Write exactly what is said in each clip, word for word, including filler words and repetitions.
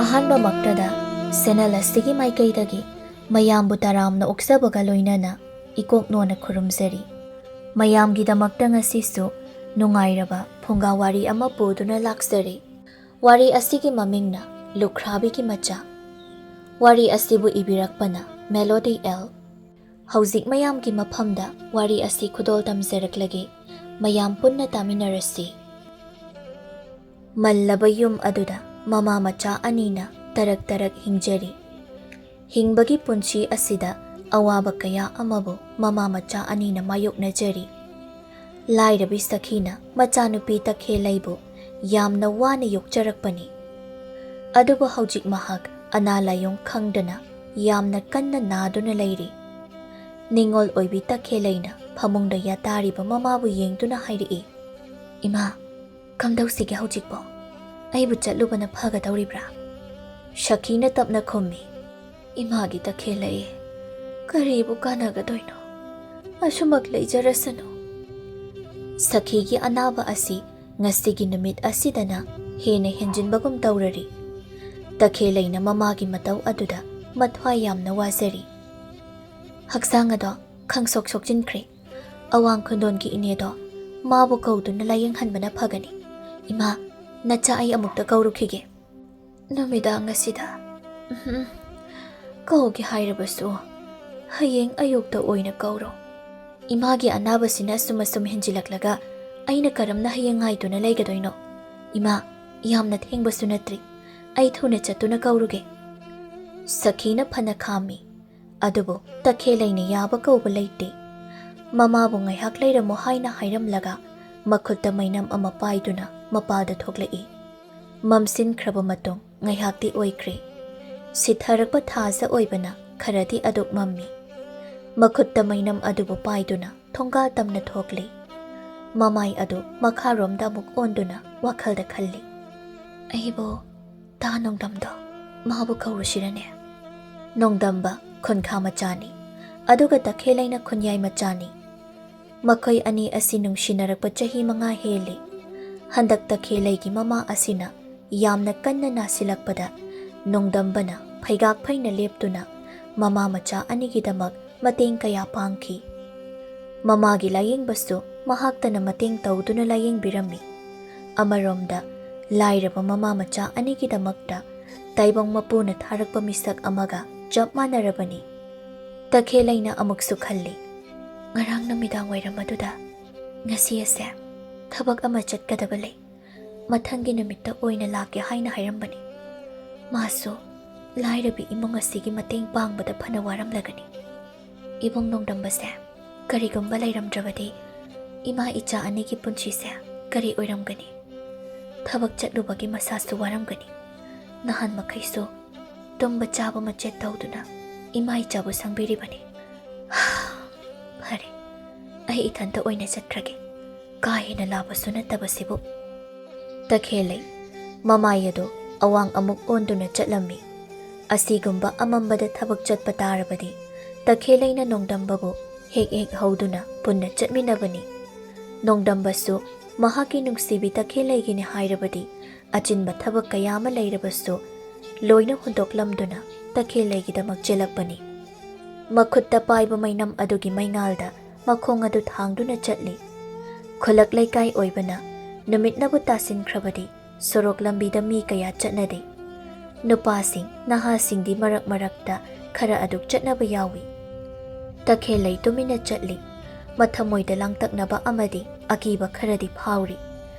ꯑꯍꯥꯟꯕꯃꯛꯇꯗ channel ꯑꯁꯤꯒꯤ ꯃꯥꯏꯀꯩꯗꯒꯤ ꯃꯌꯥꯝꯕꯨ ꯇꯔꯥꯝꯅ ꯑꯣꯛꯆꯕꯒ ꯂꯣꯏꯅꯅ ꯏꯀꯣꯛ ꯅꯣꯟꯅ ꯈꯨꯔꯨꯝꯖꯔꯤ꯫ ꯃꯌꯥꯝꯒꯤꯗꯃꯛꯇ ꯉꯁꯤꯁꯨ ꯅꯨꯡꯉꯥꯏꯔꯕ ꯐꯨꯡꯒꯥ ꯋꯥꯔꯤ ꯑꯃ ꯄꯨꯗꯨꯅ ꯂꯥꯛꯆꯔꯤ꯫ ꯋꯥꯔꯤ ꯑꯁꯤꯒꯤ ꯃꯃꯤꯡꯅ ꯂꯨꯈ꯭ꯔꯥꯕꯤꯒꯤ ꯃꯆꯥ꯫ ꯋꯥꯔꯤ ꯑꯁꯤꯕꯨ ꯏꯕꯤꯔꯛꯄꯅ ꯃꯦꯂꯣꯗꯤ ꯑꯦꯜ꯫ ꯍꯧꯖꯤꯛ ꯃꯌꯥꯝꯒꯤ ꯃꯐꯝꯗ ꯋꯥꯔꯤ ꯑꯁꯤ ꯈꯨꯗꯣꯜ ꯇꯝꯖꯔꯛꯂꯒꯦ꯫ ꯃꯌꯥꯝ ꯄꯨꯟꯅ ꯇꯥꯃꯤꯟꯅꯔꯁꯤ꯫ ꯃꯜꯂꯕ ꯌꯨꯝ ꯑꯗꯨꯗ ꯃꯃꯥ ꯃꯆꯥ ꯑꯅꯤꯅ ꯇꯔꯛ ꯇꯔꯛ ꯍꯤꯡꯖꯔꯤ꯫ ꯍꯤꯡꯕꯒꯤ ꯄꯨꯟꯁꯤ ꯑꯁꯤꯗ ꯑꯋꯥꯕ ꯀꯌꯥ ꯑꯃꯕꯨ ꯃꯃꯥ ꯃꯆꯥ ꯑꯅꯤꯅ ꯃꯥꯌꯣꯛꯅꯖꯔꯤ꯫ ꯂꯥꯏꯔꯕꯤ ꯁꯈꯤꯅ ꯃꯆꯥꯅꯨꯄꯤ ꯇꯈꯦꯜꯂꯩꯕꯨ ꯌꯥꯝꯅ ꯋꯥꯅ ꯌꯣꯛꯆꯔꯛꯄꯅꯤ꯫ ꯑꯗꯨꯕꯨ ꯍꯧꯖꯤꯛ ꯃꯍꯥꯛ ꯑꯅꯥ ꯂꯥꯏꯌꯣꯡ ꯈꯪꯗꯅ ꯌꯥꯝꯅ ꯀꯟꯅ ꯅꯥꯗꯨꯅ ꯂꯩꯔꯤ꯫ ꯅꯤꯡꯉꯣꯜ ꯑꯣꯏꯕꯤ ꯇꯈꯦꯜꯂꯩꯅ ꯐꯃꯨꯡꯗ ꯌꯥꯇꯥꯔꯤꯕ ꯃꯃꯥꯕꯨ ꯌꯦꯡꯗꯨꯅ ꯍꯥꯏꯔꯛꯏ, "ꯏꯃꯥ, ꯀꯝꯗꯧꯁꯤꯒꯦ ꯍꯧꯖꯤꯛꯄꯣ? ꯑꯩꯕꯨ ꯆꯠꯂꯨꯕꯅ ꯐꯒꯗꯧꯔꯤꯕ꯭ꯔꯥ?" ꯁꯈꯤꯅ ꯇꯞꯅ ꯈꯨꯝꯃꯤ, "ꯏꯃꯥꯒꯤ ꯇꯈꯦꯜꯂꯩ, ꯀꯔꯤꯕꯨ ꯀꯥꯟꯅꯒꯗꯣꯏꯅꯣ? ꯑꯁꯨꯃꯛ ꯂꯩꯖꯔꯁꯅꯨ꯫" ꯁꯈꯤꯒꯤ ꯑꯅꯥꯕ ꯑꯁꯤ ꯉꯁꯤꯒꯤ ꯅꯨꯃꯤꯠ ꯑꯁꯤꯗꯅ ꯍꯦꯟꯅ ꯍꯦꯟꯖꯤꯟꯕꯒꯨꯝ ꯇꯧꯔꯔꯤ꯫ ꯇꯈꯦꯜꯂꯩꯅ ꯃꯃꯥꯒꯤ ꯃꯇꯧ ꯑꯗꯨꯗ ꯃꯊ꯭ꯋꯥꯏ ꯌꯥꯝꯅ ꯋꯥꯖꯔꯤ꯫ ꯍꯛꯆꯥꯡ ꯑꯗꯣ ꯈꯪꯁꯣꯛ ꯁꯣꯛꯆꯤꯟꯈ꯭ꯔꯦ꯫ ꯑꯋꯥꯡ ꯈꯨꯟꯗꯣꯟꯒꯤ ꯏꯅꯦꯗꯣ ꯃꯥꯕꯨ ꯀꯧꯗꯨꯅ ꯂꯥꯌꯦꯡꯍꯟꯕꯅ ꯐꯒꯅꯤ꯫ ꯏꯃꯥ, ꯅꯆꯥ ꯑꯩ ꯑꯃꯨꯛꯇ ꯀꯧꯔꯨꯈꯤꯒꯦ꯫ ꯅꯨꯃꯤꯗꯥꯡ ꯑꯁꯤꯗ? ꯎꯝ, ꯀꯧꯒꯦ ꯍꯥꯏꯔꯕꯁꯨ ꯍꯌꯦꯡ ꯑꯌꯨꯛꯇ ꯑꯣꯏꯅ ꯀꯧꯔꯣ꯫ ꯏꯃꯥꯒꯤ ꯑꯅꯥꯕꯁꯤꯅ ꯑꯁꯨꯝ ꯑꯁꯨꯝ ꯍꯦꯟꯖꯤꯜꯂꯛꯂꯒ ꯑꯩꯅ ꯀꯔꯝꯅ ꯍꯌꯦꯡ ꯉꯥꯏꯗꯨꯅ ꯂꯩꯒꯗꯣꯏꯅꯣ? ꯏꯃꯥ, ꯌꯥꯝꯅ ꯊꯦꯡꯕꯁꯨ ꯅꯠꯇ꯭ꯔꯤ꯫ ꯑꯩ ꯊꯨꯅ ꯆꯠꯇꯨꯅ ꯀꯧꯔꯨꯒꯦ꯫ ꯁꯈꯤꯅ ꯐꯅ ꯈꯥꯝꯃꯤ꯫ ꯑꯗꯨꯕꯨ ꯇꯈꯦꯜꯂꯩꯅ ꯌꯥꯕ ꯀꯧꯕ ꯂꯩꯇꯦ꯫ ꯃꯃꯥꯕꯨ ꯉꯥꯏꯍꯥꯛ ꯂꯩꯔꯝꯃꯣ ꯍꯥꯏꯅ ꯍꯥꯏꯔꯝꯂꯒ ꯃꯈꯨꯠꯇ ꯃꯩꯅꯝ ꯑꯃ ꯄꯥꯏꯗꯨꯅ ꯃꯄꯥꯗ ꯊꯣꯛꯂꯛꯏ꯫ ꯃꯝꯁꯤꯟꯈ꯭ꯔꯕ ꯃꯇꯨꯡ ꯉꯥꯏꯍꯥꯛꯇꯤ ꯑꯣꯏꯈ꯭ꯔꯦ꯫ ꯁꯤꯊꯔꯛꯄ ꯊꯥꯖ ꯑꯣꯏꯕꯅ ꯈꯔꯗꯤ ꯑꯗꯨꯛ ꯃꯝꯃꯤ꯫ ꯃꯈꯨꯠꯇ ꯃꯩꯅꯝ ꯑꯗꯨꯕꯨ ꯄꯥꯏꯗꯨꯅ ꯊꯣꯡꯒꯥꯜ ꯇꯝꯅ ꯊꯣꯛꯂꯤ꯫ ꯃꯃꯥꯏ ꯑꯗꯨ ꯃꯈꯥꯔꯣꯝꯗ ꯑꯃꯨꯛ ꯑꯣꯟꯗꯨꯅ ꯋꯥꯈꯜꯗ ꯈꯜꯂꯤ, "ꯑꯩꯕꯨ ꯇꯥ ꯅꯣꯡꯗꯝꯗꯣ ꯃꯥꯕꯨ ꯀꯧꯔꯨꯁꯤꯔꯅꯦ?" ꯅꯣꯡꯗꯝꯕ ꯈꯨꯟꯈꯥ ꯃꯆꯥꯅꯤ, ꯑꯗꯨꯒ ꯇꯈꯦꯜꯂꯩꯅ ꯈꯨꯟꯌꯥꯏ ꯃꯆꯥꯅꯤ꯫ ꯃꯈꯣꯏ ꯑꯅꯤ ꯑꯁꯤ ꯅꯨꯡꯁꯤꯅꯔꯛꯄ ꯆꯍꯤ ꯃꯉꯥ ꯍꯦꯜꯂꯤ꯫ ꯍꯟꯗꯛ ꯇꯈꯦꯜꯂꯩꯒꯤ ꯃꯃꯥ ꯑꯁꯤꯅ ꯌꯥꯝꯅ ꯀꯟꯅ ꯅꯥꯁꯤꯜꯂꯛꯄꯗ ꯅꯣꯡꯗꯝꯕꯅ ꯐꯩꯒꯥꯛ ꯐꯩꯅ ꯂꯦꯞꯇꯨꯅ ꯃꯃꯥ ꯃꯆꯥ ꯑꯅꯤꯒꯤꯗꯃꯛ ꯃꯇꯦꯡ ꯀꯌꯥ ꯄꯥꯡꯈꯤ꯫ ꯃꯃꯥꯒꯤ ꯂꯥꯌꯦꯡꯕꯁꯨ ꯃꯍꯥꯛꯇꯅ ꯃꯇꯦꯡ ꯇꯧꯗꯨꯅ ꯂꯥꯌꯦꯡꯕꯤꯔꯝꯃꯤ꯫ ꯑꯃꯔꯣꯝꯗ, ꯂꯥꯏꯔꯕ ꯃꯃꯥ ꯃꯆꯥ ꯑꯅꯤꯒꯤꯗꯃꯛꯇ ꯇꯥꯏꯕꯪ ꯃꯄꯨꯅ ꯊꯥꯔꯛꯄ ꯃꯤꯁꯛ ꯑꯃꯒ ꯆꯞ ꯃꯥꯟꯅꯔꯕꯅꯤ꯫ ꯇꯈꯦꯜꯂꯩꯅ ꯑꯃꯨꯛꯁꯨ ꯈꯜꯂꯤ, "ꯉꯔꯥꯡ ꯅꯨꯃꯤꯗꯥꯡ ꯋꯥꯏꯔꯝ ꯑꯗꯨꯗ ꯉꯁꯤ ꯑꯁꯦ ꯊꯕꯛ ꯑꯃ ꯆꯠꯀꯗꯕ ꯂꯩ, ꯃꯊꯪꯒꯤ ꯅꯨꯃꯤꯠꯇ ꯑꯣꯏꯅ ꯂꯥꯛꯀꯦ" ꯍꯥꯏꯅ ꯍꯥꯏꯔꯝꯕꯅꯤ꯫ ꯃꯥꯁꯨ ꯂꯥꯏꯔꯕꯤ ꯏꯃꯨꯡ ꯑꯁꯤꯒꯤ ꯃꯇꯦꯡ ꯄꯥꯡꯕꯗ ꯐꯅ ꯋꯥꯔꯝꯂꯒꯅꯤ꯫ ꯏꯕꯨꯡ ꯅꯣꯡꯗꯝꯕꯁꯦ ꯀꯔꯤꯒꯨꯝꯕ ꯂꯩꯔꯝꯗ꯭ꯔꯕꯗꯤ ꯏꯃꯥ ꯏꯆꯥ ꯑꯅꯤꯒꯤ ꯄꯨꯟꯁꯤꯁꯦ ꯀꯔꯤ ꯑꯣꯏꯔꯝꯒꯅꯤ? ꯊꯕꯛ ꯆꯠꯂꯨꯕꯒꯤ ꯃꯁꯥꯁꯨ ꯋꯥꯔꯝꯒꯅꯤ꯫ ꯅꯍꯥꯟ ꯃꯈꯩꯁꯨ ꯇꯨꯝꯕ ꯆꯥꯕ ꯃꯆꯦꯠ ꯇꯧꯗꯨꯅ ꯏꯃꯥ ꯏꯆꯥꯕꯨ ꯁꯪꯕꯤꯔꯤꯕꯅꯤ꯫ ꯐꯔꯦ, ꯑꯩ ꯏꯊꯟꯇ ꯑꯣꯏꯅ ꯆꯠꯈ꯭ꯔꯒꯦ, ꯀꯥ ꯍꯦꯟꯅ ꯂꯥꯞꯄꯁꯨ ꯅꯠꯇꯕꯁꯤꯕꯨ꯫ ꯇꯈꯦꯜꯂꯩ ꯃꯃꯥꯏ ꯑꯗꯨ ꯑꯋꯥꯡ ꯑꯃꯨꯛ ꯑꯣꯟꯗꯨꯅ ꯆꯠꯂꯝꯃꯤ꯫ ꯑꯁꯤꯒꯨꯝꯕ ꯑꯃꯝꯕꯗ ꯊꯕꯛ ꯆꯠꯄ ꯇꯥꯔꯕꯗꯤ ꯇꯈꯦꯜꯂꯩꯅ ꯅꯣꯡꯗꯝꯕꯕꯨ ꯍꯦꯛ ꯍꯦꯛ ꯍꯧꯗꯨꯅ ꯄꯨꯟꯅ ꯆꯠꯃꯤꯟꯅꯕꯅꯤ꯫ ꯅꯣꯡꯗꯝꯕꯁꯨ ꯃꯍꯥꯛꯀꯤ ꯅꯨꯡꯁꯤꯕꯤ ꯇꯈꯦꯜꯂꯩꯒꯤꯅꯤ ꯍꯥꯏꯔꯕꯗꯤ ꯑꯆꯤꯟꯕ ꯊꯕꯛ ꯀꯌꯥ ꯑꯃ ꯂꯩꯔꯕꯁꯨ ꯂꯣꯏꯅ ꯍꯨꯟꯗꯣꯛꯂꯝꯗꯨꯅ ꯇꯈꯦꯜꯂꯩꯒꯤꯗꯃꯛ ꯆꯦꯜꯂꯛꯄꯅꯤ꯫ ꯃꯈꯨꯠꯇ ꯄꯥꯏꯕ ꯃꯩꯅꯝ ꯑꯗꯨꯒꯤ ꯃꯩꯉꯥꯜꯗ ꯃꯈꯣꯡ ꯑꯗꯨ ꯊꯥꯡꯗꯨꯅ ꯆꯠꯂꯤ꯫ ꯈꯨꯜꯂꯛ ꯂꯩꯀꯥꯏ ꯑꯣꯏꯕꯅ ꯅꯨꯃꯤꯠꯅꯕꯨ ꯇꯥꯁꯤꯟꯈ꯭ꯔꯕꯗꯤ ꯁꯣꯔꯣꯛ ꯂꯝꯕꯤꯗ ꯃꯤ ꯀꯌꯥ ꯆꯠꯅꯗꯦ꯫ ꯅꯨꯄꯥꯁꯤꯡ, ꯅꯍꯥꯁꯤꯡꯗꯤ ꯃꯔꯛ ꯃꯔꯛꯇ ꯈꯔ ꯑꯗꯨꯛ ꯆꯠꯅꯕ ꯌꯥꯎꯏ꯫ ꯇꯈꯦꯜꯂꯩ ꯇꯨꯃꯤꯟꯅ ꯆꯠꯂꯤ꯫ ꯃꯊꯃꯣꯏꯗ ꯂꯥꯡꯇꯛꯅꯕ ꯑꯃꯗꯤ ꯑꯀꯤꯕ ꯈꯔꯗꯤ ꯐꯥꯎꯔꯤ꯫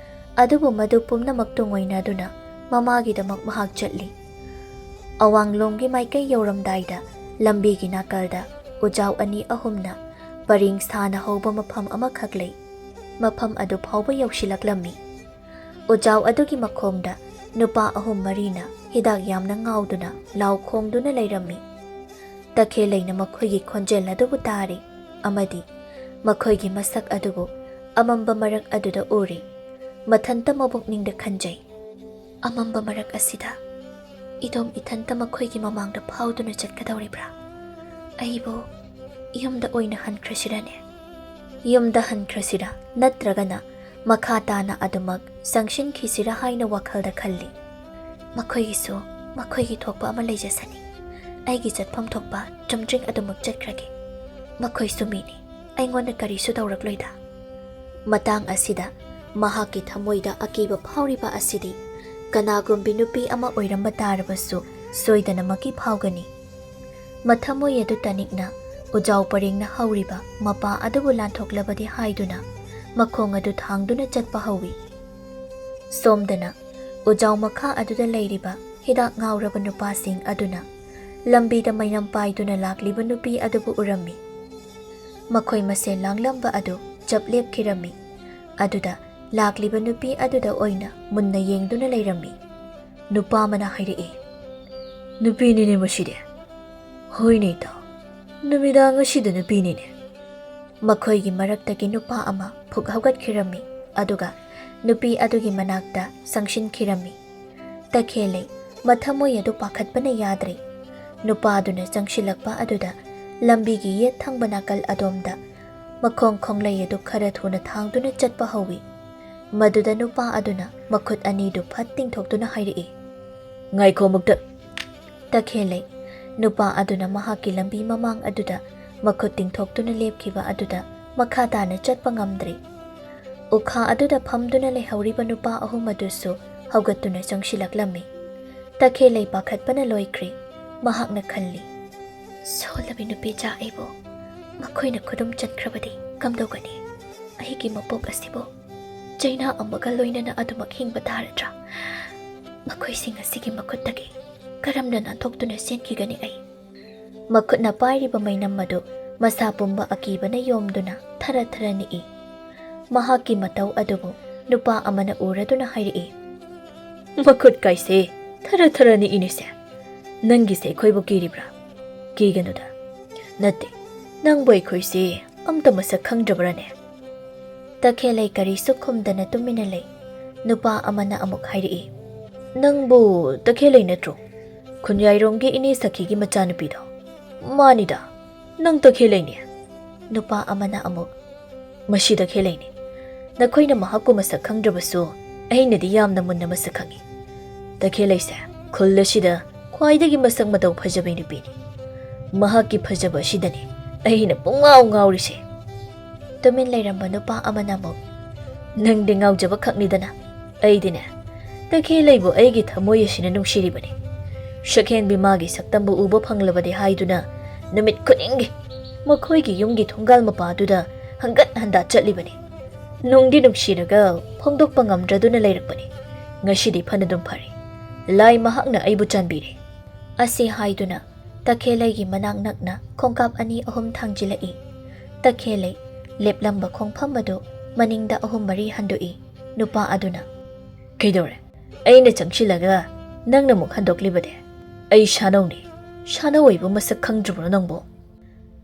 ꯑꯗꯨꯕꯨ ꯃꯗꯨ ꯄꯨꯝꯅꯃꯛ ꯇꯨꯡꯑꯣꯏꯅꯗꯨꯅ ꯃꯃꯥꯒꯤꯗꯃꯛ ꯃꯍꯥꯛ ꯆꯠꯂꯤ꯫ ꯑꯋꯥꯡꯂꯣꯝꯒꯤ ꯃꯥꯏꯀꯩ ꯌꯧꯔꯝꯗꯥꯏꯗ ꯂꯝꯕꯤꯒꯤ ꯅꯥꯀꯜꯗ ꯎꯖꯥꯎ ꯑꯅꯤ ꯑꯍꯨꯝꯅ ꯄꯔꯦꯡ ꯁꯥꯅ ꯍꯧꯕ ꯃꯐꯝ ꯑꯃꯈꯛ ꯂꯩ꯫ ꯃꯐꯝ ꯑꯗꯨ ꯐꯥꯎꯕ ꯌꯧꯁꯤꯜꯂꯛꯂꯝꯃꯤ꯫ ꯎꯖꯥꯎ ꯑꯗꯨꯒꯤ ꯃꯈꯣꯡꯗ ꯅꯨꯄꯥ ꯑꯍꯨꯝ ꯃꯔꯤꯅ ꯍꯤꯗꯥꯛ ꯌꯥꯝꯅ ꯉꯥꯎꯗꯨꯅ ꯂꯥꯎ ꯈꯣꯡꯗꯨꯅ ꯂꯩꯔꯝꯃꯤ꯫ ꯇꯈꯦꯜꯂꯩꯅ ꯃꯈꯣꯏꯒꯤ ꯈꯣꯟꯖꯦꯜ ꯑꯗꯨꯕꯨ ꯇꯥꯔꯤ ꯑꯃꯗꯤ ꯃꯈꯣꯏꯒꯤ ꯃꯁꯛ ꯑꯗꯨꯕꯨ ꯑꯃꯝꯕ ꯃꯔꯛ ꯑꯗꯨꯗ ꯎꯔꯤ꯫ ꯃꯊꯟꯇ ꯃꯕꯨꯛꯅꯤꯡꯗ ꯈꯟꯖꯩ, "ꯑꯃꯝꯕ ꯃꯔꯛ ꯑꯁꯤꯗ ꯏꯗꯣꯝ ꯏꯊꯟꯇ ꯃꯈꯣꯏꯒꯤ ꯃꯃꯥꯡꯗ ꯐꯥꯎꯗꯨꯅ ꯆꯠꯀꯗꯧꯔꯤꯕ꯭ꯔꯥ? ꯑꯩꯕꯨ ꯌꯨꯝꯗ ꯑꯣꯏꯅ ꯍꯟꯈ꯭ꯔꯁꯤꯔꯅꯦ? ꯌꯨꯝꯗ ꯍꯟꯈ꯭ꯔꯁꯤꯔꯥ ꯅꯠꯇ꯭ꯔꯒꯅ ꯃꯈꯥ ꯇꯥꯅ ꯑꯗꯨꯃꯛ ꯆꯪꯁꯤꯟꯈꯤꯁꯤꯔꯥ?" ꯍꯥꯏꯅ ꯋꯥꯈꯜꯗ ꯈꯜꯂꯤ꯫ ꯃꯈꯣꯏꯒꯤꯁꯨ "ꯃꯈꯣꯏꯒꯤ ꯊꯣꯛꯄ ꯑꯃ ꯂꯩꯖꯁꯅꯤ꯫ ꯑꯩꯒꯤ ꯆꯠꯐꯝ ꯊꯣꯛꯄ ꯆꯨꯝꯗ꯭ꯔꯤꯡ ꯑꯗꯨꯃꯛ ꯆꯠꯈ꯭ꯔꯒꯦ꯫ ꯃꯈꯣꯏꯁꯨ ꯃꯤꯅꯤ, ꯑꯩꯉꯣꯟꯗ ꯀꯔꯤꯁꯨ ꯇꯧꯔꯛꯂꯣꯏꯗ"꯫ ꯃꯇꯥꯡ ꯑꯁꯤꯗ ꯃꯍꯥꯛꯀꯤ ꯊꯃꯣꯏꯗ ꯑꯀꯤꯕ ꯐꯥꯎꯔꯤꯕ ꯑꯁꯤꯗꯤ ꯀꯅꯥꯒꯨꯝꯕꯤ ꯅꯨꯄꯤ ꯑꯃ ꯑꯣꯏꯔꯝꯕ ꯇꯥꯔꯕꯁꯨ ꯁꯣꯏꯗꯅꯃꯛꯀꯤ ꯐꯥꯎꯒꯅꯤ꯫ ꯃꯊꯃꯣꯏ ꯑꯗꯨ ꯇꯅꯤꯛꯅ ꯎꯖꯥꯎ ꯄꯔꯦꯡꯅ ꯍꯧꯔꯤꯕ ꯃꯄꯥ ꯑꯗꯨꯕꯨ ꯂꯥꯟꯊꯣꯛꯂꯕꯗꯤ ꯍꯥꯏꯗꯨꯅ ꯃꯈꯣꯡ ꯑꯗꯨ ꯊꯥꯡꯗꯨꯅ ꯆꯠꯄ ꯍꯧꯏ꯫ ꯁꯣꯝꯗꯅ ꯎꯖꯥꯎ ꯃꯈꯥ ꯑꯗꯨꯗ ꯂꯩꯔꯤꯕ ꯍꯤꯗꯥꯛ ꯉꯥꯎꯔꯕ ꯅꯨꯄꯥꯁꯤꯡ ꯑꯗꯨꯅ ꯂꯝꯕꯤꯗ ꯃꯩꯅꯝ ꯄꯥꯏꯗꯨꯅ ꯂꯥꯛꯂꯤꯕ ꯅꯨꯄꯤ ꯑꯗꯨꯕꯨ ꯎꯔꯝꯃꯤ꯫ ꯃꯈꯣꯏ ꯃꯁꯦꯜ ꯂꯥꯡꯂꯝꯕ ꯑꯗꯨ ꯆꯞ ꯂꯦꯞꯈꯤꯔꯝꯃꯤ꯫ ꯑꯗꯨꯗ ꯂꯥꯛꯂꯤꯕ ꯅꯨꯄꯤ ꯑꯗꯨꯗ ꯑꯣꯏꯅ ꯃꯨꯟꯅ ꯌꯦꯡꯗꯨꯅ ꯂꯩꯔꯝꯃꯤ꯫ ꯅꯨꯄꯥ ꯑꯃꯅ ꯍꯥꯏꯔꯛꯏ, "ꯅꯨꯄꯤꯅꯤꯅꯦ ꯃꯁꯤꯗꯤ꯫" "ꯍꯣꯏꯅꯦ ꯏꯇꯥꯎ, ꯅꯨꯃꯤꯗꯥꯡ ꯑꯁꯤꯗ ꯅꯨꯄꯤꯅꯤꯅꯦ꯫" ꯃꯈꯣꯏꯒꯤ ꯃꯔꯛꯇꯒꯤ ꯅꯨꯄꯥ ꯑꯃ ꯐꯨꯛ ꯍꯧꯒꯠꯈꯤꯔꯝꯃꯤ, ꯑꯗꯨꯒ ꯅꯨꯄꯤ ꯑꯗꯨꯒꯤ ꯃꯅꯥꯛꯇ ꯆꯪꯁꯤꯟꯈꯤꯔꯝꯃꯤ꯫ ꯇꯈꯦꯜꯂꯩ ꯃꯊꯃꯣꯏ ꯑꯗꯨ ꯄꯥꯈꯠꯄꯅ ꯌꯥꯗ꯭ꯔꯦ꯫ ꯅꯨꯄꯥꯗꯨꯅ ꯆꯪꯁꯤꯜꯂꯛꯄ ꯑꯗꯨꯗ ꯂꯝꯕꯤꯒꯤ ꯌꯦꯠ ꯊꯪꯕ ꯅꯥꯀꯜ ꯑꯗꯣꯝꯗ ꯃꯈꯣꯡ ꯈꯣꯡꯂꯩ ꯑꯗꯨ ꯈꯔ ꯊꯨꯅ ꯊꯥꯡꯗꯨꯅ ꯆꯠꯄ ꯍꯧꯏ꯫ ꯃꯗꯨꯗ ꯅꯨꯄꯥ ꯑꯗꯨꯅ ꯃꯈꯨꯠ ꯑꯅꯤꯗꯨ ꯐꯠ ꯇꯤꯡꯊꯣꯛꯇꯨꯅ ꯍꯥꯏꯔꯛꯏ, "ꯉꯥꯏꯈꯣ ꯑꯃꯨꯛꯇ꯫" ꯇꯈꯦꯜꯂꯩ ꯅꯨꯄꯥ ꯑꯗꯨꯅ ꯃꯍꯥꯛꯀꯤ ꯂꯝꯕꯤ ꯃꯃꯥꯡ ꯑꯗꯨꯗ ꯃꯈꯨꯠ ꯇꯤꯡꯊꯣꯛꯇꯨꯅ ꯂꯦꯞꯈꯤꯕ ꯑꯗꯨꯗ ꯃꯈꯥ ꯇꯥꯅ ꯆꯠꯄ ꯉꯝꯗ꯭ꯔꯦ꯫ ꯎꯈꯥ ꯑꯗꯨꯗ ꯐꯝꯗꯨꯅ ꯂꯩꯍꯧꯔꯤꯕ ꯅꯨꯄꯥ ꯑꯍꯨꯝ ꯑꯗꯨꯁꯨ ꯍꯧꯒꯠꯇꯨꯅ ꯆꯪꯁꯤꯜꯂꯛꯂꯝꯃꯤ꯫ ꯇꯈꯦꯜꯂꯩ ꯄꯥꯈꯠꯄꯅ ꯂꯣꯏꯈ꯭ꯔꯦ꯫ ꯃꯍꯥꯛꯅ ꯈꯜꯂꯤ, "ꯁꯣꯜꯂꯕꯤ ꯅꯨꯄꯤ ꯆꯥ ꯑꯩꯕꯨ ꯃꯈꯣꯏꯅ ꯈꯨꯗꯨꯝ ꯆꯟꯈ꯭ꯔꯕꯗꯤ ꯀꯝꯗꯧꯒꯅꯤ? ꯑꯩꯒꯤ ꯃꯄꯣꯛ ꯑꯁꯤꯕꯨ ꯆꯩꯅꯥ ꯑꯃꯒ ꯂꯣꯏꯅꯅ ꯑꯗꯨꯃꯛ ꯍꯤꯡꯕ ꯇꯥꯔꯗ꯭ꯔꯥ? ꯃꯈꯣꯏꯁꯤꯡ ꯑꯁꯤꯒꯤ ꯃꯈꯨꯠꯇꯒꯤ ꯀꯔꯝꯅ ꯅꯥꯟꯊꯣꯛꯇꯨꯅ ꯆꯦꯟꯈꯤꯒꯅꯤ ꯑꯩ?" ꯃꯈꯨꯠꯅ ꯄꯥꯏꯔꯤꯕ ꯃꯩꯅꯝ ꯑꯗꯨ ꯃꯁꯥ ꯄꯨꯝꯕ ꯑꯀꯤꯕꯅ ꯌꯣꯝꯗꯨꯅ ꯊꯔ ꯊꯔ ꯅꯤꯛꯏ꯫ ꯃꯍꯥꯛꯀꯤ ꯃꯇꯧ ꯑꯗꯨꯕꯨ ꯅꯨꯄꯥ ꯑꯃꯅ ꯎꯔꯗꯨꯅ ꯍꯥꯏꯔꯛꯏ, "ꯃꯈꯨꯠ ꯀꯥꯏꯁꯦ ꯊꯔ ꯊꯔ ꯅꯤꯛꯏꯅꯦꯁꯦ꯫ ꯅꯪꯒꯤꯁꯦ ꯑꯩꯈꯣꯏꯕꯨ ꯀꯤꯔꯤꯕ꯭ꯔꯥ? ꯀꯤꯒꯅꯨꯗ꯫ ꯅꯠꯇꯦ, ꯅꯪꯕꯨ ꯑꯩꯈꯣꯏꯁꯦ ꯑꯝꯇ ꯃꯁꯛ ꯈꯪꯗ꯭ꯔꯕ꯭ꯔꯥꯅꯦ?" ꯇꯈꯦꯜꯂꯩ ꯀꯔꯤꯁꯨ ꯈꯨꯝꯗꯅ ꯇꯨꯃꯤꯟꯅ ꯂꯩ꯫ ꯅꯨꯄꯥ ꯑꯃꯅ ꯑꯃꯨꯛ ꯍꯥꯏꯔꯛꯏ, "ꯅꯪꯕꯨ ꯇꯈꯦꯜꯂꯩ ꯅꯠꯇ꯭ꯔꯣ? ꯈꯨꯟꯌꯥꯏꯔꯣꯝꯒꯤ ꯏꯅꯦ ꯁꯈꯤꯒꯤ ꯃꯆꯥꯅꯨꯄꯤꯗꯣ?" "ꯃꯥꯅꯤꯗ, ꯅꯪ ꯇꯈꯦꯜꯂꯩꯅꯦ꯫" ꯅꯨꯄꯥ ꯑꯃꯅ ꯑꯃꯨꯛ, "ꯃꯁꯤ ꯇꯈꯦꯜꯂꯩꯅꯦ꯫ ꯅꯈꯣꯏꯅ ꯃꯍꯥꯛꯄꯨ ꯃꯁꯛ ꯈꯪꯗ꯭ꯔꯕꯁꯨ ꯑꯩꯅꯗꯤ ꯌꯥꯝꯅ ꯃꯨꯟꯅ ꯃꯁꯛ ꯈꯪꯏ꯫ ꯇꯈꯦꯜꯂꯩꯁꯦ, ꯈꯨꯜ ꯑꯁꯤꯗ ꯈ꯭ꯋꯥꯏꯗꯒꯤ ꯃꯁꯛ ꯃꯇꯧ ꯐꯖꯕꯤ ꯅꯨꯄꯤꯅꯤ꯫ ꯃꯍꯥꯛꯀꯤ ꯐꯖꯕ ꯑꯁꯤꯗꯅꯤ ꯑꯩꯅ ꯄꯨꯡꯉꯥꯎ ꯉꯥꯎꯔꯤꯁꯦ꯫ ꯇꯨꯃꯤꯟ ꯂꯩꯔꯝꯕ ꯅꯨꯄꯥ ꯑꯃꯅ ꯑꯃꯨꯛ, "ꯅꯪꯗꯤ ꯉꯥꯎꯖꯕ ꯈꯛꯅꯤꯗꯅ, ꯑꯩꯗꯤꯅꯦ, ꯇꯈꯦꯜꯂꯩꯕꯨ ꯑꯩꯒꯤ ꯊꯃꯣꯏ ꯑꯁꯤꯅ ꯅꯨꯡꯁꯤꯔꯤꯕꯅꯤ꯫ ꯁꯛꯍꯦꯟꯕꯤ ꯃꯥꯒꯤ ꯁꯛꯇꯝꯕꯨ ꯎꯕ ꯐꯪꯂꯕꯗꯤ ꯍꯥꯏꯗꯨꯅ ꯅꯨꯃꯤꯠ ꯈꯨꯗꯤꯡꯒꯤ ꯃꯈꯣꯏꯒꯤ ꯌꯨꯝꯒꯤ ꯊꯣꯡꯒꯥꯜ ꯃꯄꯥꯗꯨꯗ ꯍꯪꯒꯠ ꯍꯟꯗꯥ ꯆꯠꯂꯤꯕꯅꯤ꯫ ꯅꯨꯡꯗꯤ ꯅꯨꯡꯁꯤꯔꯒ ꯐꯣꯡꯗꯣꯛꯄ ꯉꯝꯗ꯭ꯔꯗꯨꯅ ꯂꯩꯔꯛꯄꯅꯤ꯫ ꯉꯁꯤꯗꯤ ꯐꯅꯗꯨꯝ ꯐꯔꯦ꯫ ꯂꯥꯏ ꯃꯍꯥꯛꯅ ꯑꯩꯕꯨ ꯆꯥꯟꯕꯤꯔꯦ"꯫ ꯑꯁꯤ ꯍꯥꯏꯗꯨꯅ ꯇꯈꯦꯜꯂꯩꯒꯤ ꯃꯅꯥꯛ ꯅꯛꯅ ꯈꯣꯡꯀꯥꯞ ꯑꯅꯤ ꯑꯍꯨꯝ ꯊꯥꯡꯖꯤꯜꯂꯛꯏ꯫ ꯇꯈꯦꯜꯂꯩ ꯂꯦꯞꯂꯝꯕ ꯈꯣꯡꯐꯝ ꯑꯗꯨ ꯃꯅꯤꯡꯗ ꯑꯍꯨꯝ ꯃꯔꯤ ꯍꯟꯗꯣꯛꯏ꯫ ꯅꯨꯄꯥ ꯑꯗꯨꯅ, "ꯀꯩꯗꯧꯔꯦ? ꯑꯩꯅ ꯆꯪꯁꯤꯜꯂꯒ ꯅꯪꯅ ꯑꯃꯨꯛ ꯍꯟꯗꯣꯛꯂꯤꯕꯗꯤ? ꯑꯩ ꯁꯥꯅꯧꯅꯤ꯫ ꯁꯥꯅꯧ ꯑꯣꯏꯕ ꯃꯁꯛ ꯈꯪꯗ꯭ꯔꯕ꯭ꯔꯣ ꯅꯪꯕꯣ?"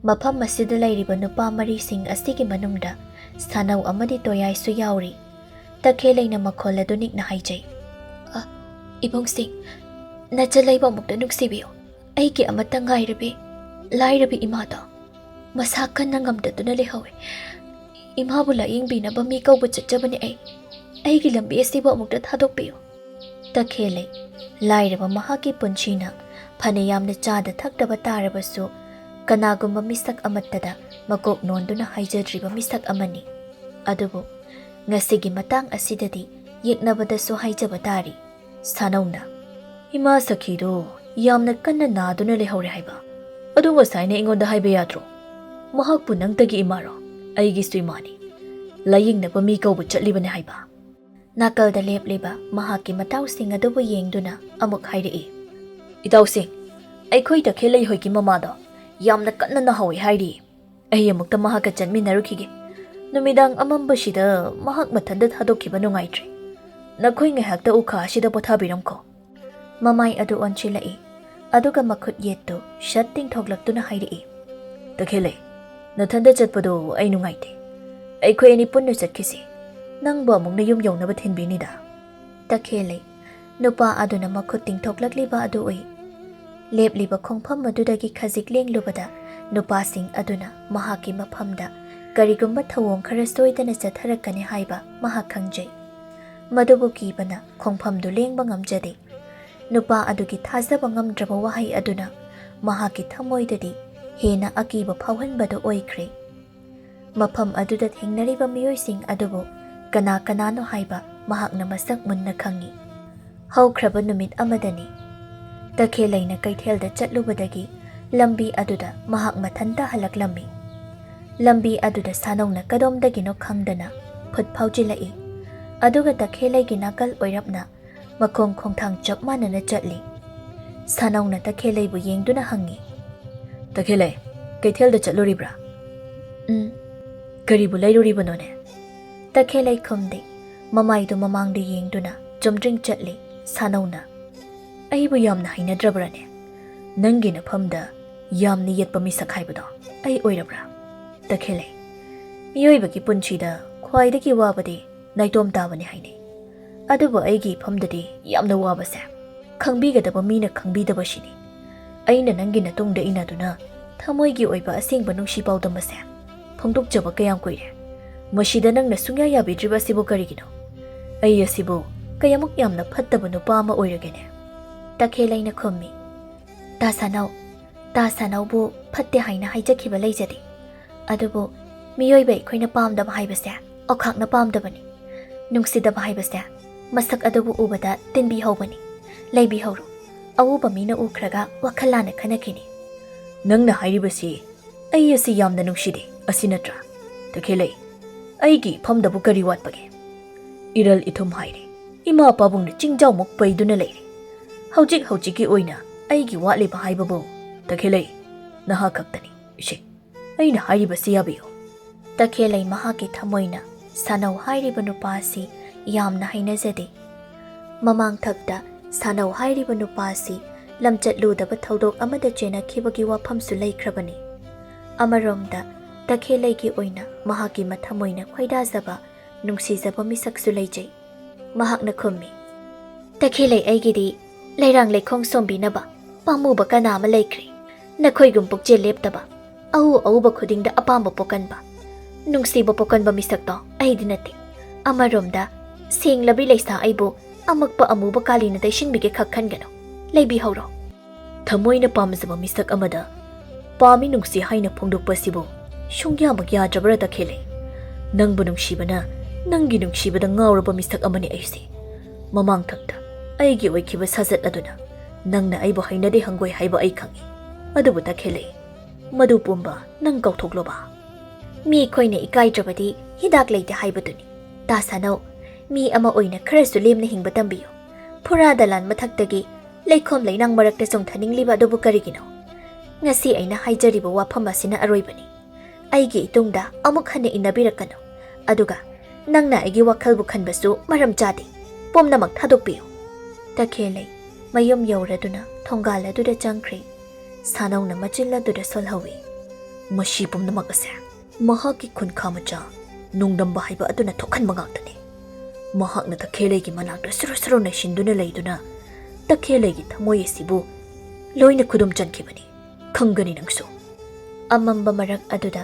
ꯃꯐꯝ ꯑꯁꯤꯗ ꯂꯩꯔꯤꯕ ꯅꯨꯄꯥ ꯃꯔꯤꯁꯤꯡ ꯑꯁꯤꯒꯤ ꯃꯅꯨꯡꯗ ꯁꯥꯅꯧ ꯑꯃꯗꯤ ꯇꯣꯌꯥꯏꯁꯨ ꯌꯥꯎꯔꯤ꯫ ꯇꯈꯦꯜꯂꯩꯅ ꯃꯈꯣꯜ ꯑꯗꯨ ꯅꯤꯛꯅ ꯍꯥꯏꯖꯩ, "ꯑ, ꯏꯕꯨꯡꯁꯤꯡ, ꯅꯆꯜ ꯑꯩꯕꯨ ꯑꯃꯨꯛꯇ ꯅꯨꯡꯁꯤꯕꯤꯌꯨ꯫ ꯑꯩꯒꯤ ꯑꯃꯠꯇ ꯉꯥꯏꯔꯕꯤ ꯂꯥꯏꯔꯕꯤ ꯏꯃꯥꯗꯣ ꯃꯁꯥ ꯀꯟꯅ ꯉꯝꯗꯗꯨꯅ ꯂꯩꯍꯧꯏ꯫ ꯏꯃꯥꯕꯨ ꯂꯥꯌꯦꯡꯕꯤꯅꯕ ꯃꯤ ꯀꯧꯕ ꯆꯠꯆꯕꯅꯤ ꯑꯩ꯫ ꯑꯩꯒꯤ ꯂꯝꯕꯤ ꯑꯁꯤꯕꯨ ꯑꯃꯨꯛꯇ ꯊꯥꯗꯣꯛꯄꯤꯌꯨ"꯫ ꯇꯈꯦꯜꯂꯩ, ꯂꯥꯏꯔꯕ ꯃꯍꯥꯛꯀꯤ ꯄꯨꯟꯁꯤꯅ ꯐꯅ ꯌꯥꯝꯅ ꯆꯥꯗ ꯊꯛꯇꯕ ꯇꯥꯔꯕꯁꯨ, ꯀꯅꯥꯒꯨꯝꯕ ꯃꯤꯁꯛ ꯑꯃꯠꯇꯗ ꯃꯀꯣꯛ ꯅꯣꯟꯗꯨꯅ ꯍꯥꯏꯖꯗ꯭ꯔꯤꯕ ꯃꯤꯁꯛ ꯑꯃꯅꯤ꯫ ꯑꯗꯨꯕꯨ ꯉꯁꯤꯒꯤ ꯃꯇꯥꯡ ꯑꯁꯤꯗꯗꯤ ꯌꯦꯛꯅꯕꯗꯁꯨ ꯍꯥꯏꯖꯕ ꯇꯥꯔꯤ꯫ ꯁꯥꯅꯧꯅ, "ꯏꯃꯥ ꯁꯈꯤꯗꯣ ꯌꯥꯝꯅ ꯀꯟꯅ ꯅꯥꯗꯨꯅ ꯂꯩꯍꯧꯔꯦ ꯍꯥꯏꯕ꯫ ꯑꯗꯨ ꯉꯁꯥꯏꯅ ꯑꯩꯉꯣꯟꯗ ꯍꯥꯏꯕ ꯌꯥꯗ꯭ꯔꯣ? ꯃꯍꯥꯛꯄꯨ ꯅꯪꯇꯒꯤ ꯏꯃꯥꯔꯣ? ꯑꯩꯒꯤꯁꯨ ꯏꯃꯥꯅꯤ꯫ ꯂꯥꯌꯦꯡꯅꯕ ꯃꯤ ꯀꯧꯕ ꯆꯠꯂꯤꯕꯅꯦ ꯍꯥꯏꯕ"꯫ ꯅꯥꯀꯜꯗ ꯂꯦꯞꯂꯤꯕ ꯃꯍꯥꯛꯀꯤ ꯃꯇꯥꯎꯁꯤꯡ ꯑꯗꯨꯕꯨ ꯌꯦꯡꯗꯨꯅ ꯑꯃꯨꯛ ꯍꯥꯏꯔꯛꯏ, "ꯏꯇꯥꯎꯁꯤꯡ, ꯑꯩꯈꯣꯏ ꯇꯈꯦꯜꯂꯩ ꯍꯣꯏꯒꯤ ꯃꯃꯥꯗꯣ ꯌꯥꯝꯅ ꯀꯟꯅ ꯅꯥꯍꯧꯋꯤ ꯍꯥꯏꯔꯤ꯫ ꯑꯩ ꯑꯃꯨꯛꯇ ꯃꯍꯥꯛꯀ ꯆꯠꯃꯤꯟꯅꯔꯨꯈꯤꯒꯦ꯫ ꯅꯨꯃꯤꯗꯥꯡ ꯑꯃꯝꯕꯁꯤꯗ ꯃꯍꯥꯛ ꯃꯊꯟꯇ ꯊꯥꯗꯣꯛꯈꯤꯕ ꯅꯨꯡꯉꯥꯏꯇ꯭ꯔꯦ꯫ ꯅꯈꯣꯏ ꯉꯥꯏꯍꯥꯛꯇ ꯎꯈꯥ ꯑꯁꯤꯗ ꯄꯣꯊꯥꯕꯤꯔꯝꯈꯣ"꯫ ꯃꯃꯥꯏ ꯑꯗꯨ ꯑꯣꯟꯁꯤꯜꯂꯛꯏ꯫ ꯑꯗꯨꯒ ꯃꯈꯨꯠ ꯌꯦꯠꯇꯨ ꯁꯠ ꯇꯤꯡꯊꯣꯛꯂꯛꯇꯨꯅ ꯍꯥꯏꯔꯛꯏ, "ꯇꯈꯦꯜꯂꯩ, ꯅꯊꯟꯗ ꯆꯠꯄꯗꯣ ꯑꯩ ꯅꯨꯡꯉꯥꯏꯇꯦ꯫ ꯑꯩꯈꯣꯏ ꯑꯅꯤ ꯄꯨꯟꯅ ꯆꯠꯈꯤꯁꯤ꯫ ꯅꯪꯕꯨ ꯑꯃꯨꯛ ꯅꯌꯨꯝ ꯌꯧꯅꯕ ꯊꯤꯟꯕꯤꯅꯤꯗ"꯫ ꯇꯈꯦꯜꯂꯩ, ꯅꯨꯄꯥ ꯑꯗꯨꯅ ꯃꯈꯨꯠ ꯇꯤꯡꯊꯣꯛꯂꯛꯂꯤꯕ ꯑꯗꯨ ꯎꯏ꯫ ꯂꯦꯞꯂꯤꯕ ꯈꯣꯡꯐꯝ ꯑꯗꯨꯗꯒꯤ ꯈꯖꯤꯛ ꯂꯦꯡꯂꯨꯕꯗ ꯅꯨꯄꯥꯁꯤꯡ ꯑꯗꯨꯅ ꯃꯍꯥꯛꯀꯤ ꯃꯐꯝꯗ ꯀꯔꯤꯒꯨꯝꯕ ꯊꯧꯑꯣꯡ ꯈꯔ ꯁꯣꯏꯗꯅ ꯆꯠꯊꯔꯛꯀꯅꯤ ꯍꯥꯏꯕ ꯃꯍꯥꯛ ꯈꯪꯖꯩ꯫ ꯃꯗꯨꯕꯨ ꯀꯤꯕꯅ ꯈꯣꯡꯐꯝꯗꯨ ꯂꯦꯡꯕ ꯉꯝꯖꯗꯦ꯫ ꯅꯨꯄꯥ ꯑꯗꯨꯒꯤ ꯊꯥꯖꯕ ꯉꯝꯗ꯭ꯔꯕ ꯋꯥꯍꯩ ꯑꯗꯨꯅ ꯃꯍꯥꯛꯀꯤ ꯊꯃꯣꯏꯗꯗꯤ ꯍꯦꯟꯅ ꯑꯀꯤꯕ ꯐꯥꯎꯍꯟꯕꯗꯨ ꯑꯣꯏꯈ꯭ꯔꯦ꯫ ꯃꯐꯝ ꯑꯗꯨꯗ ꯊꯦꯡꯅꯔꯤꯕ ꯃꯤꯑꯣꯏꯁꯤꯡ ꯑꯗꯨꯕꯨ ꯀꯅꯥ ꯀꯅꯥꯅꯣ ꯍꯥꯏꯕ ꯃꯍꯥꯛꯅ ꯃꯁꯛ ꯃꯨꯟꯅ ꯈꯪꯏ꯫ ꯍꯧꯈ꯭ꯔꯕ ꯅꯨꯃꯤꯠ ꯑꯃꯗꯅꯤ꯫ ꯇꯈꯦꯜꯂꯩꯅ ꯀꯩꯊꯦꯜꯗ ꯆꯠꯂꯨꯕꯗꯒꯤ ꯂꯝꯕꯤ ꯑꯗꯨꯗ ꯃꯍꯥꯛ ꯃꯊꯟꯇ ꯍꯜꯂꯛꯂꯝꯃꯤ꯫ ꯂꯝꯕꯤ ꯑꯗꯨꯗ ꯁꯥꯅꯧꯅ ꯀꯗꯣꯝꯗꯒꯤꯅꯣ ꯈꯪꯗꯅ ꯐꯨꯠ ꯐꯥꯎꯖꯤꯜꯂꯛꯏ꯫ ꯑꯗꯨꯒ ꯇꯈꯦꯜꯂꯩꯒꯤ ꯅꯥꯀꯜ ꯑꯣꯏꯔꯞꯅ ꯃꯈꯣꯡ ꯈꯣꯡꯊꯥꯡ ꯆꯞ ꯃꯥꯟꯅꯅ ꯆꯠꯂꯤ꯫ ꯁꯥꯅꯧꯅ ꯇꯈꯦꯜꯂꯩꯕꯨ ꯌꯦꯡꯗꯨꯅ ꯍꯪꯉꯤ, "ꯇꯈꯦꯜꯂꯩ, ꯀꯩꯊꯦꯜꯗ ꯆꯠꯂꯨꯔꯤꯕ꯭ꯔꯥ?" "ꯎꯝ꯫ ꯀꯔꯤꯕꯨ ꯂꯩꯔꯨꯔꯤꯕꯅꯣꯅꯦ?" ꯇꯈꯦꯜꯂꯩ ꯈꯨꯝꯗꯦ꯫ ꯃꯃꯥꯏꯗꯨ ꯃꯃꯥꯡꯗ ꯌꯦꯡꯗꯨꯅ ꯆꯨꯝꯗ꯭ꯔꯤꯡ ꯆꯠꯂꯤ꯫ ꯁꯥꯅꯧꯅ, "ꯑꯩꯕꯨ ꯌꯥꯝꯅ ꯍꯩꯅꯗ꯭ꯔꯕ꯭ꯔꯥꯅꯦ? ꯅꯪꯒꯤ ꯅꯐꯝꯗ ꯌꯥꯝꯅ ꯌꯦꯠꯄ ꯃꯤꯁꯛ ꯍꯥꯏꯕꯗꯣ ꯑꯩ ꯑꯣꯏꯔꯕ꯭ꯔꯥ?" ꯇꯈꯦꯜꯂꯩ, ꯃꯤꯑꯣꯏꯕꯒꯤ ꯄꯨꯟꯁꯤꯗ ꯈ꯭ꯋꯥꯏꯗꯒꯤ ꯋꯥꯕꯗꯤ ꯅꯥꯏꯇꯣꯝ ꯇꯥꯕꯅꯤ ꯍꯥꯏꯅꯩ꯫ ꯑꯗꯨꯕꯨ ꯑꯩꯒꯤ ꯏꯐꯝꯗꯗꯤ ꯌꯥꯝꯅ ꯋꯥꯕꯁꯦ ꯈꯪꯕꯤꯒꯗꯕ ꯃꯤꯅ ꯈꯪꯕꯤꯗꯕꯁꯤꯅꯤ꯫ ꯑꯩꯅ ꯅꯪꯒꯤ ꯅꯇꯨꯡꯗ ꯏꯟꯅꯗꯨꯅ ꯊꯃꯣꯏꯒꯤ ꯑꯣꯏꯕ ꯑꯁꯦꯡꯕ ꯅꯨꯡꯁꯤ ꯄꯥꯎꯗꯝ ꯑꯁꯦ ꯐꯣꯡꯗꯣꯛꯆꯕ ꯀꯌꯥꯝ ꯀꯨꯏꯔꯦ꯫ ꯃꯁꯤꯗ ꯅꯪꯅ ꯁꯨꯡꯌꯥ ꯌꯥꯕꯤꯗ꯭ꯔꯤꯕ ꯑꯁꯤꯕꯨ ꯀꯔꯤꯒꯤꯅꯣ? ꯑꯩ ꯑꯁꯤꯕꯨ ꯀꯌꯥꯃꯨꯛ ꯌꯥꯝꯅ ꯐꯠꯇꯕ ꯅꯨꯄꯥ ꯑꯃ ꯑꯣꯏꯔꯒꯦꯅꯦ? ꯇꯈꯦꯜꯂꯩꯅ ꯈꯨꯝꯃꯤ, "ꯇꯥ ꯁꯥꯅꯧ, ꯇꯥ ꯁꯥꯅꯧꯕꯨ ꯐꯠꯇꯦ ꯍꯥꯏꯅ ꯍꯥꯏꯖꯈꯤꯕ ꯂꯩꯖꯗꯦ꯫ ꯑꯗꯨꯕꯨ ꯃꯤꯑꯣꯏꯕ ꯑꯩꯈꯣꯏꯅ ꯄꯥꯝꯗꯕ ꯍꯥꯏꯕꯁꯦ ꯑꯣꯈꯥꯛꯅ ꯄꯥꯝꯗꯕꯅꯤ꯫ ꯅꯨꯡꯁꯤꯗꯕ ꯍꯥꯏꯕꯁꯦ ꯃꯁꯛ ꯑꯗꯨꯕꯨ ꯎꯕꯗ ꯇꯤꯟꯕꯤꯍꯧꯕꯅꯤ, ꯂꯩꯕꯤꯍꯧꯔꯣ꯫ ꯑꯎꯕ ꯃꯤꯅ ꯎꯈ꯭ꯔꯒ ꯋꯥꯈꯜ ꯂꯥꯟꯅ ꯈꯟꯅꯈꯤꯅꯤ꯫" ꯅꯪꯅ ꯍꯥꯏꯔꯤꯕꯁꯤ ꯑꯩ ꯑꯁꯤ ꯌꯥꯝꯅ ꯅꯨꯡꯁꯤꯗꯦ ꯑꯁꯤ ꯅꯠꯇ꯭ꯔꯥ? ꯇꯈꯦꯜꯂꯩ, ꯑꯩꯒꯤ ꯏꯐꯝꯗꯕꯨ ꯀꯔꯤ ꯋꯥꯠꯄꯒꯦ? ꯏꯔꯜ ꯏꯊꯨꯝ ꯍꯥꯏꯔꯦ, ꯏꯃꯥ ꯄꯥꯕꯨꯡꯅ ꯆꯤꯡꯖꯥꯎꯃꯨꯛ ꯄꯩꯗꯨꯅ ꯂꯩꯔꯦ꯫ ꯍꯧꯖꯤꯛ ꯍꯧꯖꯤꯛꯀꯤ ꯑꯣꯏꯅ ꯑꯩꯒꯤ ꯋꯥꯠꯂꯤꯕ ꯍꯥꯏꯕꯕꯨ, ꯇꯈꯦꯜꯂꯩ, ꯅꯍꯥꯛ ꯈꯛꯇꯅꯤ꯫ ꯏꯁꯩ, ꯑꯩꯅ ꯍꯥꯏꯔꯤꯕꯁꯤ ꯌꯥꯕꯤꯌꯨ꯫ ꯇꯈꯦꯜꯂꯩ ꯃꯍꯥꯛꯀꯤ ꯊꯃꯣꯏꯅ ꯁꯥꯅꯧ ꯍꯥꯏꯔꯤꯕ ꯅꯨꯄꯥ ꯑꯁꯤ ꯌꯥꯝꯅ ꯍꯩꯅꯖꯗꯦ꯫ ꯃꯃꯥꯡꯊꯛꯇ ꯁꯥꯅꯧ ꯍꯥꯏꯔꯤꯕ ꯅꯨꯄꯥ ꯑꯁꯤ ꯂꯝꯆꯠ ꯂꯨꯗꯕ ꯊꯧꯗꯣꯛ ꯑꯃꯗ ꯆꯦꯟꯅꯈꯤꯕꯒꯤ ꯋꯥꯐꯝꯁꯨ ꯂꯩꯈ꯭ꯔꯕꯅꯤ꯫ ꯑꯃꯔꯣꯝꯗ ꯇꯈꯦꯜꯂꯩꯒꯤ ꯑꯣꯏꯅ ꯃꯍꯥꯛꯀꯤ ꯃꯊꯃꯣꯏꯅ ꯈꯣꯏꯗꯥꯖꯕ, ꯅꯨꯡꯁꯤꯖꯕ ꯃꯤꯁꯛꯁꯨ ꯂꯩꯖꯩ꯫ ꯃꯍꯥꯛꯅ ꯈꯨꯝꯃꯤ, "ꯇꯈꯦꯜꯂꯩ ꯑꯩꯒꯤꯗꯤ ꯂꯩꯔꯥꯡ ꯂꯩꯈꯣꯡ ꯁꯣꯝꯕꯤꯅꯕ ꯄꯥꯝꯃꯨꯕ ꯀꯅꯥ ꯑꯃ ꯂꯩꯈ꯭ꯔꯦ꯫ ꯅꯈꯣꯏꯒꯨꯝ ꯄꯨꯛꯆꯦꯜ ꯂꯦꯞꯇꯕ, ꯑꯎ ꯑꯎꯕ ꯈꯨꯗꯤꯡꯗ ꯑꯄꯥꯝꯕ ꯄꯣꯛꯀꯟꯕ, ꯅꯨꯡꯁꯤꯕ ꯄꯣꯛꯀꯟꯕ ꯃꯤꯁꯛꯇꯣ ꯑꯩꯗꯤ ꯅꯠꯇꯦ꯫ ꯑꯃꯔꯣꯝꯗ ꯁꯦꯡꯂꯕꯤ ꯂꯩꯁꯥ ꯑꯩꯕꯨ ꯑꯃꯛꯄ ꯑꯃꯨꯕ ꯀꯥꯂꯤꯅ ꯇꯩꯁꯤꯟꯕꯤꯒꯦ ꯈꯛ ꯈꯟꯒꯅꯨ꯫ ꯂꯩꯕꯤꯍꯧꯔꯣ꯫ ꯊꯃꯣꯏꯅ ꯄꯥꯝꯖꯕ ꯃꯤꯁꯛ ꯑꯃꯗ ꯄꯥꯝꯃꯤ ꯅꯨꯡꯁꯤ ꯍꯥꯏꯅ ꯐꯣꯡꯗꯣꯛꯄꯁꯤꯕꯨ ꯁꯨꯡꯌꯥꯃꯛ ꯌꯥꯗ꯭ꯔꯕ꯭ꯔꯥ ꯇꯈꯦꯜꯂꯩ? ꯅꯪꯕꯨ ꯅꯨꯡꯁꯤꯕꯅ ꯅꯪꯒꯤ ꯅꯨꯡꯁꯤꯕꯗ ꯉꯥꯎꯔꯕ ꯃꯤꯁꯛ ꯑꯃꯅꯤ ꯑꯩꯁꯦ꯫ ꯃꯃꯥꯡꯊꯛꯇ ꯑꯩꯒꯤ ꯑꯣꯏꯈꯤꯕ ꯁꯥꯖꯠ ꯑꯗꯨꯅ ꯅꯪꯅ ꯑꯩꯕꯨ ꯍꯩꯅꯗꯦ ꯍꯪꯒꯣꯏ ꯍꯥꯏꯕ ꯑꯩ ꯈꯪꯏ꯫ ꯑꯗꯨꯕꯨ ꯇꯈꯦꯜꯂꯩ, ꯃꯗꯨ ꯄꯨꯝꯕ ꯅꯪ ꯀꯥꯎꯊꯣꯛꯂꯣꯕ? ꯃꯤ ꯑꯩꯈꯣꯏꯅ ꯏꯀꯥꯏꯗ꯭ꯔꯕꯗꯤ ꯍꯤꯗꯥꯛ ꯂꯩꯇꯦ ꯍꯥꯏꯕꯗꯨꯅꯤ꯫ ꯇꯥ ꯁꯥꯅꯧ, ꯃꯤ ꯑꯃ ꯑꯣꯏꯅ ꯈꯔꯁꯨ ꯂꯦꯝꯅ ꯍꯤꯡꯕ ꯇꯝꯕꯤꯌꯨ꯫ ꯐꯨꯔꯥ ꯗꯂꯥꯟ ꯃꯊꯛꯇꯒꯤ ꯂꯩꯈꯣꯝ ꯂꯩꯅꯥꯡ ꯃꯔꯛꯇ ꯆꯣꯡꯊꯅꯤꯡꯂꯤꯕ ꯑꯗꯨꯕꯨ ꯀꯔꯤꯒꯤꯅꯣ? ꯉꯁꯤ ꯑꯩꯅ ꯍꯥꯏꯖꯔꯤꯕ ꯋꯥꯐꯝ ꯑꯁꯤꯅ ꯑꯔꯣꯏꯕꯅꯤ꯫ ꯑꯩꯒꯤ ꯏꯇꯨꯡꯗ ꯑꯃꯨꯛ ꯍꯟꯅ ꯏꯟꯅꯕꯤꯔꯛꯀꯅꯨ꯫ ꯑꯗꯨꯒ ꯅꯪꯅ ꯑꯩꯒꯤ ꯋꯥꯈꯜꯕꯨ ꯈꯟꯕꯁꯨ ꯃꯔꯝ ꯆꯥꯗꯦ꯫ ꯄꯨꯝꯅꯃꯛ ꯊꯥꯗꯣꯛꯄꯤꯌꯨ꯫ ꯇꯈꯦꯜꯂꯩ ꯃꯌꯨꯝ ꯌꯧꯔꯗꯨꯅ ꯊꯣꯡꯒꯥꯜ ꯑꯗꯨꯗ ꯆꯪꯈ꯭ꯔꯦ꯫ ꯁꯥꯅꯧꯅ ꯃꯆꯤꯜ ꯑꯗꯨꯗ ꯁꯣꯜꯍꯧꯏ꯫ ꯃꯁꯤ ꯄꯨꯝꯅꯃꯛ ꯑꯁꯦ ꯃꯍꯥꯛꯀꯤ ꯈꯨꯟꯈꯥ ꯃꯆꯥ ꯅꯣꯡꯗꯝꯕ ꯍꯥꯏꯕ ꯑꯗꯨꯅ ꯊꯣꯛꯍꯟꯕ ꯉꯥꯛꯇꯅꯤ꯫ ꯃꯍꯥꯛꯅ ꯇꯈꯦꯜꯂꯩꯒꯤ ꯃꯅꯥꯛꯇ ꯁꯨꯔꯨ ꯁꯨꯔꯨ ꯅꯩꯁꯤꯟꯗꯨꯅ ꯂꯩꯗꯨꯅ ꯇꯈꯦꯜꯂꯩꯒꯤ ꯊꯃꯣꯏ ꯑꯁꯤꯕꯨ ꯂꯣꯏꯅ ꯈꯨꯗꯨꯝ ꯆꯟꯈꯤꯕꯅꯤ꯫ ꯈꯪꯒꯅꯤ ꯅꯪꯁꯨ꯫ ꯑꯃꯝꯕ ꯃꯔꯛ ꯑꯗꯨꯗ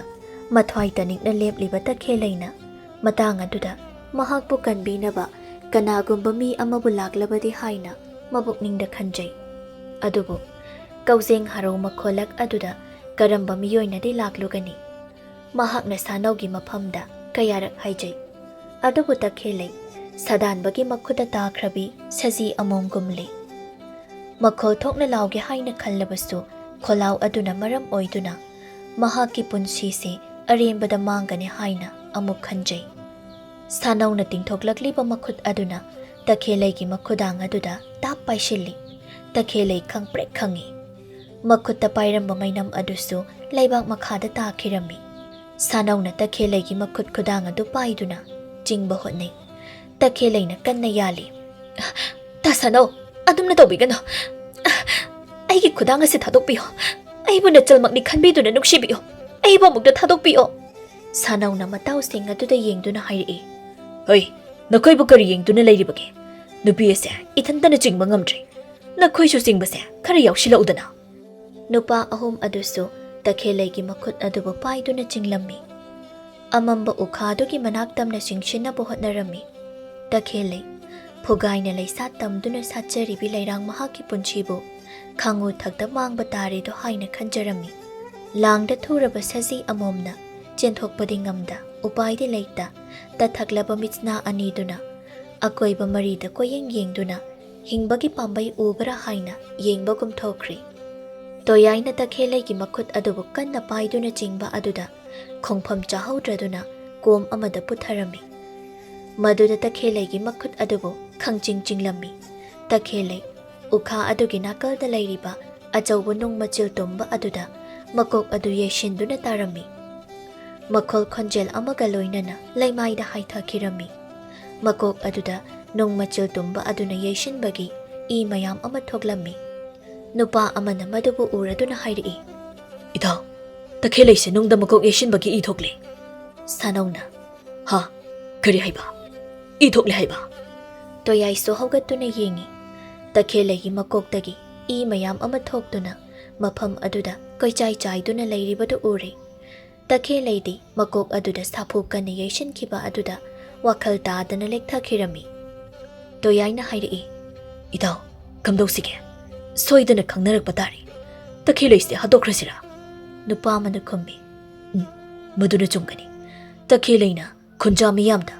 ꯃꯊ꯭ꯋꯥꯏ ꯇꯅꯤꯛꯅ ꯂꯦꯞꯂꯤꯕ ꯇꯈꯦꯜꯂꯩꯅ ꯃꯇꯥꯡ ꯑꯗꯨꯗ ꯃꯍꯥꯛꯄꯨ ꯀꯟꯕꯤꯅꯕ ꯀꯅꯥꯒꯨꯝꯕ ꯃꯤ ꯑꯃꯕꯨ ꯂꯥꯛꯂꯕꯗꯤ ꯍꯥꯏꯅ ꯃꯕꯨꯛꯅꯤꯡꯗ ꯈꯟꯖꯩ꯫ ꯑꯗꯨꯕꯨ ꯀꯧꯖꯦꯡ ꯍꯔꯧ ꯃꯈꯣꯜꯂꯛ ꯑꯗꯨꯗ ꯀꯔꯝꯕ ꯃꯤꯑꯣꯏꯅꯗꯤ ꯂꯥꯛꯂꯨꯒꯅꯤ? ꯃꯍꯥꯛꯅ ꯁꯥꯅꯧꯒꯤ ꯃꯐꯝꯗ ꯀꯌꯥꯔꯛ ꯍꯥꯏꯖꯩ꯫ ꯑꯗꯨꯕꯨ ꯇꯈꯦꯜꯂꯩ ꯁꯥꯗꯥꯟꯕꯒꯤ ꯃꯈꯨꯠꯇ ꯇꯥꯈ꯭ꯔꯕꯤ ꯁꯖꯤ ꯑꯃꯣꯝꯒꯨꯝꯂꯤ꯫ ꯃꯈꯣꯜ ꯊꯣꯛꯅ ꯂꯥꯎꯒꯦ ꯍꯥꯏꯅ ꯈꯜꯂꯕꯁꯨ ꯈꯣꯜꯂꯥꯎ ꯑꯗꯨꯅ ꯃꯔꯝ ꯑꯣꯏꯗꯨꯅ ꯃꯍꯥꯛꯀꯤ ꯄꯨꯟꯁꯤꯁꯦ ꯑꯔꯦꯝꯕꯗ ꯃꯥꯡꯒꯅꯤ ꯍꯥꯏꯅ ꯑꯃꯨꯛ ꯈꯟꯖꯩ꯫ ꯁꯥꯅꯧꯅ ꯇꯤꯡꯊꯣꯛꯂꯛꯂꯤꯕ ꯃꯈꯨꯠ ꯑꯗꯨꯅ ꯇꯈꯦꯜꯂꯩꯒꯤ ꯃꯈꯨꯗꯥꯡ ꯑꯗꯨꯗ ꯇꯥꯞ ꯄꯥꯏꯁꯤꯜꯂꯤ꯫ ꯇꯈꯦꯜꯂꯩ ꯈꯪꯄ꯭ꯔꯦꯛ ꯈꯪꯉꯤ꯫ ꯃꯈꯨꯠꯇ ꯄꯥꯏꯔꯝꯕ ꯃꯩꯅꯝ ꯑꯗꯨꯁꯨ ꯂꯩꯕꯥꯛ ꯃꯈꯥꯗ ꯇꯥꯈꯤꯔꯝꯃꯤ꯫ ꯁꯥꯅꯧꯅ ꯇꯈꯦꯜꯂꯩꯒꯤ ꯃꯈꯨꯠ ꯈꯨꯗꯥꯡ ꯑꯗꯨ ꯄꯥꯏꯗꯨꯅ ꯆꯤꯡꯕ ꯍꯣꯠꯅꯩ꯫ ꯇꯈꯦꯜꯂꯩꯅ ꯀꯟꯅ ꯌꯥꯜꯂꯤ꯫ "ꯇꯥ ꯁꯥꯅꯧ, ꯑꯗꯨꯝꯅ ꯇꯧꯕꯤꯒꯅꯨ꯫ ꯑꯩꯒꯤ ꯈꯨꯗꯥꯡ ꯑꯁꯤ ꯊꯥꯗꯣꯛꯄꯤꯌꯨ꯫ ꯑꯩꯕꯨ ꯅꯆꯜꯃꯛꯅꯤ ꯈꯟꯕꯤꯗꯨꯅ ꯅꯨꯡꯁꯤꯕꯤꯌꯨ꯫ ꯑꯩꯕꯨ ꯑꯃꯨꯛꯇ ꯊꯥꯗꯣꯛꯄꯤꯌꯨ꯫" ꯁꯥꯅꯧꯅ ꯃꯇꯥꯎꯁꯤꯡ ꯑꯗꯨꯗ ꯌꯦꯡꯗꯨꯅ ꯍꯥꯏꯔꯛꯏ꯫ "ꯍꯣꯏ, ꯅꯈꯣꯏꯕꯨ ꯀꯔꯤ ꯌꯦꯡꯗꯨꯅ ꯂꯩꯔꯤꯕꯒꯦ? ꯅꯨꯄꯤ ꯑꯁꯦ ꯏꯊꯟꯇꯅ ꯆꯤꯡꯕ ꯉꯝꯗ꯭ꯔꯦ꯫ ꯅꯈꯣꯏꯁꯨ ꯆꯤꯡꯕꯁꯦ ꯈꯔ ꯌꯥꯎꯁꯤꯜꯂꯛꯎꯗꯅ꯫" ꯅꯨꯄꯥ ꯑꯍꯨꯝ ꯑꯗꯨꯁꯨ ꯇꯈꯦꯜꯂꯩꯒꯤ ꯃꯈꯨꯠ ꯑꯗꯨꯕꯨ ꯄꯥꯏꯗꯨꯅ ꯆꯤꯡꯂꯝꯃꯤ꯫ ꯑꯃꯝꯕ ꯎꯈꯥꯗꯨꯒꯤ ꯃꯅꯥꯛ ꯇꯝꯅ ꯆꯤꯡꯁꯤꯟꯅꯕ ꯍꯣꯠꯅꯔꯝꯃꯤ꯫ ꯇꯈꯦꯜꯂꯩ ꯐꯨꯒꯥꯏꯅ ꯂꯩꯁꯥ ꯇꯝꯗꯨꯅ ꯁꯥꯠꯆꯔꯤꯕꯤ ꯂꯩꯔꯥꯡ ꯃꯍꯥꯛꯀꯤ ꯄꯨꯟꯁꯤꯕꯨ ꯈꯥꯡꯉꯨ ꯊꯛꯇ ꯃꯥꯡꯕ ꯇꯥꯔꯦꯗꯣ ꯍꯥꯏꯅ ꯈꯟꯖꯔꯝꯃꯤ꯫ ꯂꯥꯡꯗ ꯊꯨꯔꯕ ꯁꯖꯤ ꯑꯃꯣꯝꯅ ꯆꯦꯟꯊꯣꯛꯄꯗꯤ ꯉꯝꯗ, ꯎꯄꯥꯏꯗꯤ ꯂꯩꯇ, ꯇꯠꯊꯛꯂꯕ ꯃꯤꯠꯁꯅꯥ ꯑꯅꯤꯗꯨꯅ ꯑꯀꯣꯏꯕ ꯃꯔꯤꯗ ꯀꯣꯏꯌꯦꯡ ꯌꯦꯡꯗꯨꯅ ꯍꯤꯡꯕꯒꯤ ꯄꯥꯝꯕꯩ ꯎꯕ꯭ꯔꯥ ꯍꯥꯏꯅ ꯌꯦꯡꯕꯒꯨꯝ ꯊꯣꯛꯈ꯭ꯔꯤ꯫ ꯇꯣꯌꯥꯏꯅ ꯇꯈꯦꯜꯂꯩꯒꯤ ꯃꯈꯨꯠ ꯑꯗꯨꯕꯨ ꯀꯟꯅ ꯄꯥꯏꯗꯨꯅ ꯆꯤꯡꯕ ꯑꯗꯨꯗ ꯈꯣꯡꯐꯝ ꯆꯥꯍꯧꯗ꯭ꯔꯗꯨꯅ ꯀꯣꯝ ꯑꯃꯗ ꯄꯨꯊꯔꯝꯃꯤ꯫ ꯃꯗꯨꯗ ꯇꯈꯦꯜꯂꯩꯒꯤ ꯃꯈꯨꯠ ꯑꯗꯨꯕꯨ ꯈꯪꯆꯤꯡ ꯆꯤꯡꯂꯝꯃꯤ꯫ ꯇꯈꯦꯜꯂꯩ ꯎꯈꯥ ꯑꯗꯨꯒꯤ ꯅꯥꯀꯜꯗ ꯂꯩꯔꯤꯕ ꯑꯆꯧꯕ ꯅꯨꯡ ꯃꯆꯤꯜ ꯇꯨꯝꯕ ꯑꯗꯨꯗ ꯃꯀꯣꯛ ꯑꯗꯨ ꯌꯩꯁꯤꯟꯗꯨꯅ ꯇꯥꯔꯝꯃꯤ꯫ ꯃꯈꯣꯜ ꯈꯣꯟꯖꯦꯜ ꯑꯃꯒ ꯂꯣꯏꯅꯅ ꯂꯩꯃꯥꯏꯗ ꯍꯥꯏꯊꯈꯤꯔꯝꯃꯤ꯫ ꯃꯀꯣꯛ ꯑꯗꯨꯗ ꯅꯨꯡ ꯃꯆꯤꯜ ꯇꯨꯝꯕ ꯑꯗꯨꯅ ꯌꯩꯁꯤꯟꯕꯒꯤ ꯏ ꯃꯌꯥꯝ ꯑꯃ ꯊꯣꯛꯂꯝꯃꯤ꯫ ꯅꯨꯄꯥ ꯑꯃꯅ ꯃꯗꯨꯕꯨ ꯎꯔꯗꯨꯅ ꯍꯥꯏꯔꯛꯏ, "ꯏꯇꯥꯎ, ꯇꯈꯦꯜꯂꯩꯁꯦ ꯅꯨꯡꯗ ꯃꯀꯣꯛ ꯌꯩꯁꯤꯟꯕꯒꯤ ꯏ ꯊꯣꯛꯂꯦ꯫" ꯁꯥꯅꯧꯅ, "ꯍꯥ? ꯀꯔꯤ ꯍꯥꯏꯕ? ꯏ ꯊꯣꯛꯂꯦ ꯍꯥꯏꯕ?" ꯇꯣꯌꯥꯏꯁꯨ ꯍꯧꯒꯠꯇꯨꯅ ꯌꯦꯡꯉꯤ꯫ ꯇꯈꯦꯜꯂꯩꯒꯤ ꯃꯀꯣꯛꯇꯒꯤ ꯏ ꯃꯌꯥꯝ ꯑꯃ ꯊꯣꯛꯇꯨꯅ ꯃꯐꯝ ꯑꯗꯨꯗ ꯀꯣꯏꯆꯥꯏ ꯆꯥꯏꯗꯨꯅ ꯂꯩꯔꯤꯕꯗꯨ ꯎꯔꯦ꯫ ꯇꯈꯦꯜꯂꯩꯗꯤ ꯃꯀꯣꯛ ꯑꯗꯨꯗ ꯁꯥꯐꯨ ꯀꯟꯅ ꯌꯩꯁꯤꯟꯈꯤꯕ ꯑꯗꯨꯗ ꯋꯥꯈꯜ ꯇꯥꯗꯅ ꯂꯦꯛꯊꯈꯤꯔꯝꯃꯤ꯫ ꯇꯣꯌꯥꯏꯅ ꯍꯥꯏꯔꯛꯏ, "ꯏꯇꯥꯎ, ꯀꯝꯗꯧꯁꯤꯒꯦ? ꯁꯣꯏꯗꯅ ꯈꯪꯅꯔꯛꯄ ꯇꯥꯔꯦ꯫ ꯇꯈꯦꯜꯂꯩꯁꯦ ꯍꯥꯠꯇꯣꯛꯈ꯭ꯔꯁꯤꯔꯥ?" ꯅꯨꯄꯥ ꯑꯃꯅ ꯈꯨꯝꯃꯤ, "ꯎꯝ, ꯃꯗꯨꯅ ꯆꯨꯝꯒꯅꯤ꯫ ꯇꯈꯦꯜꯂꯩꯅ ꯈꯨꯟꯖꯥ ꯃꯤꯌꯥꯝꯗ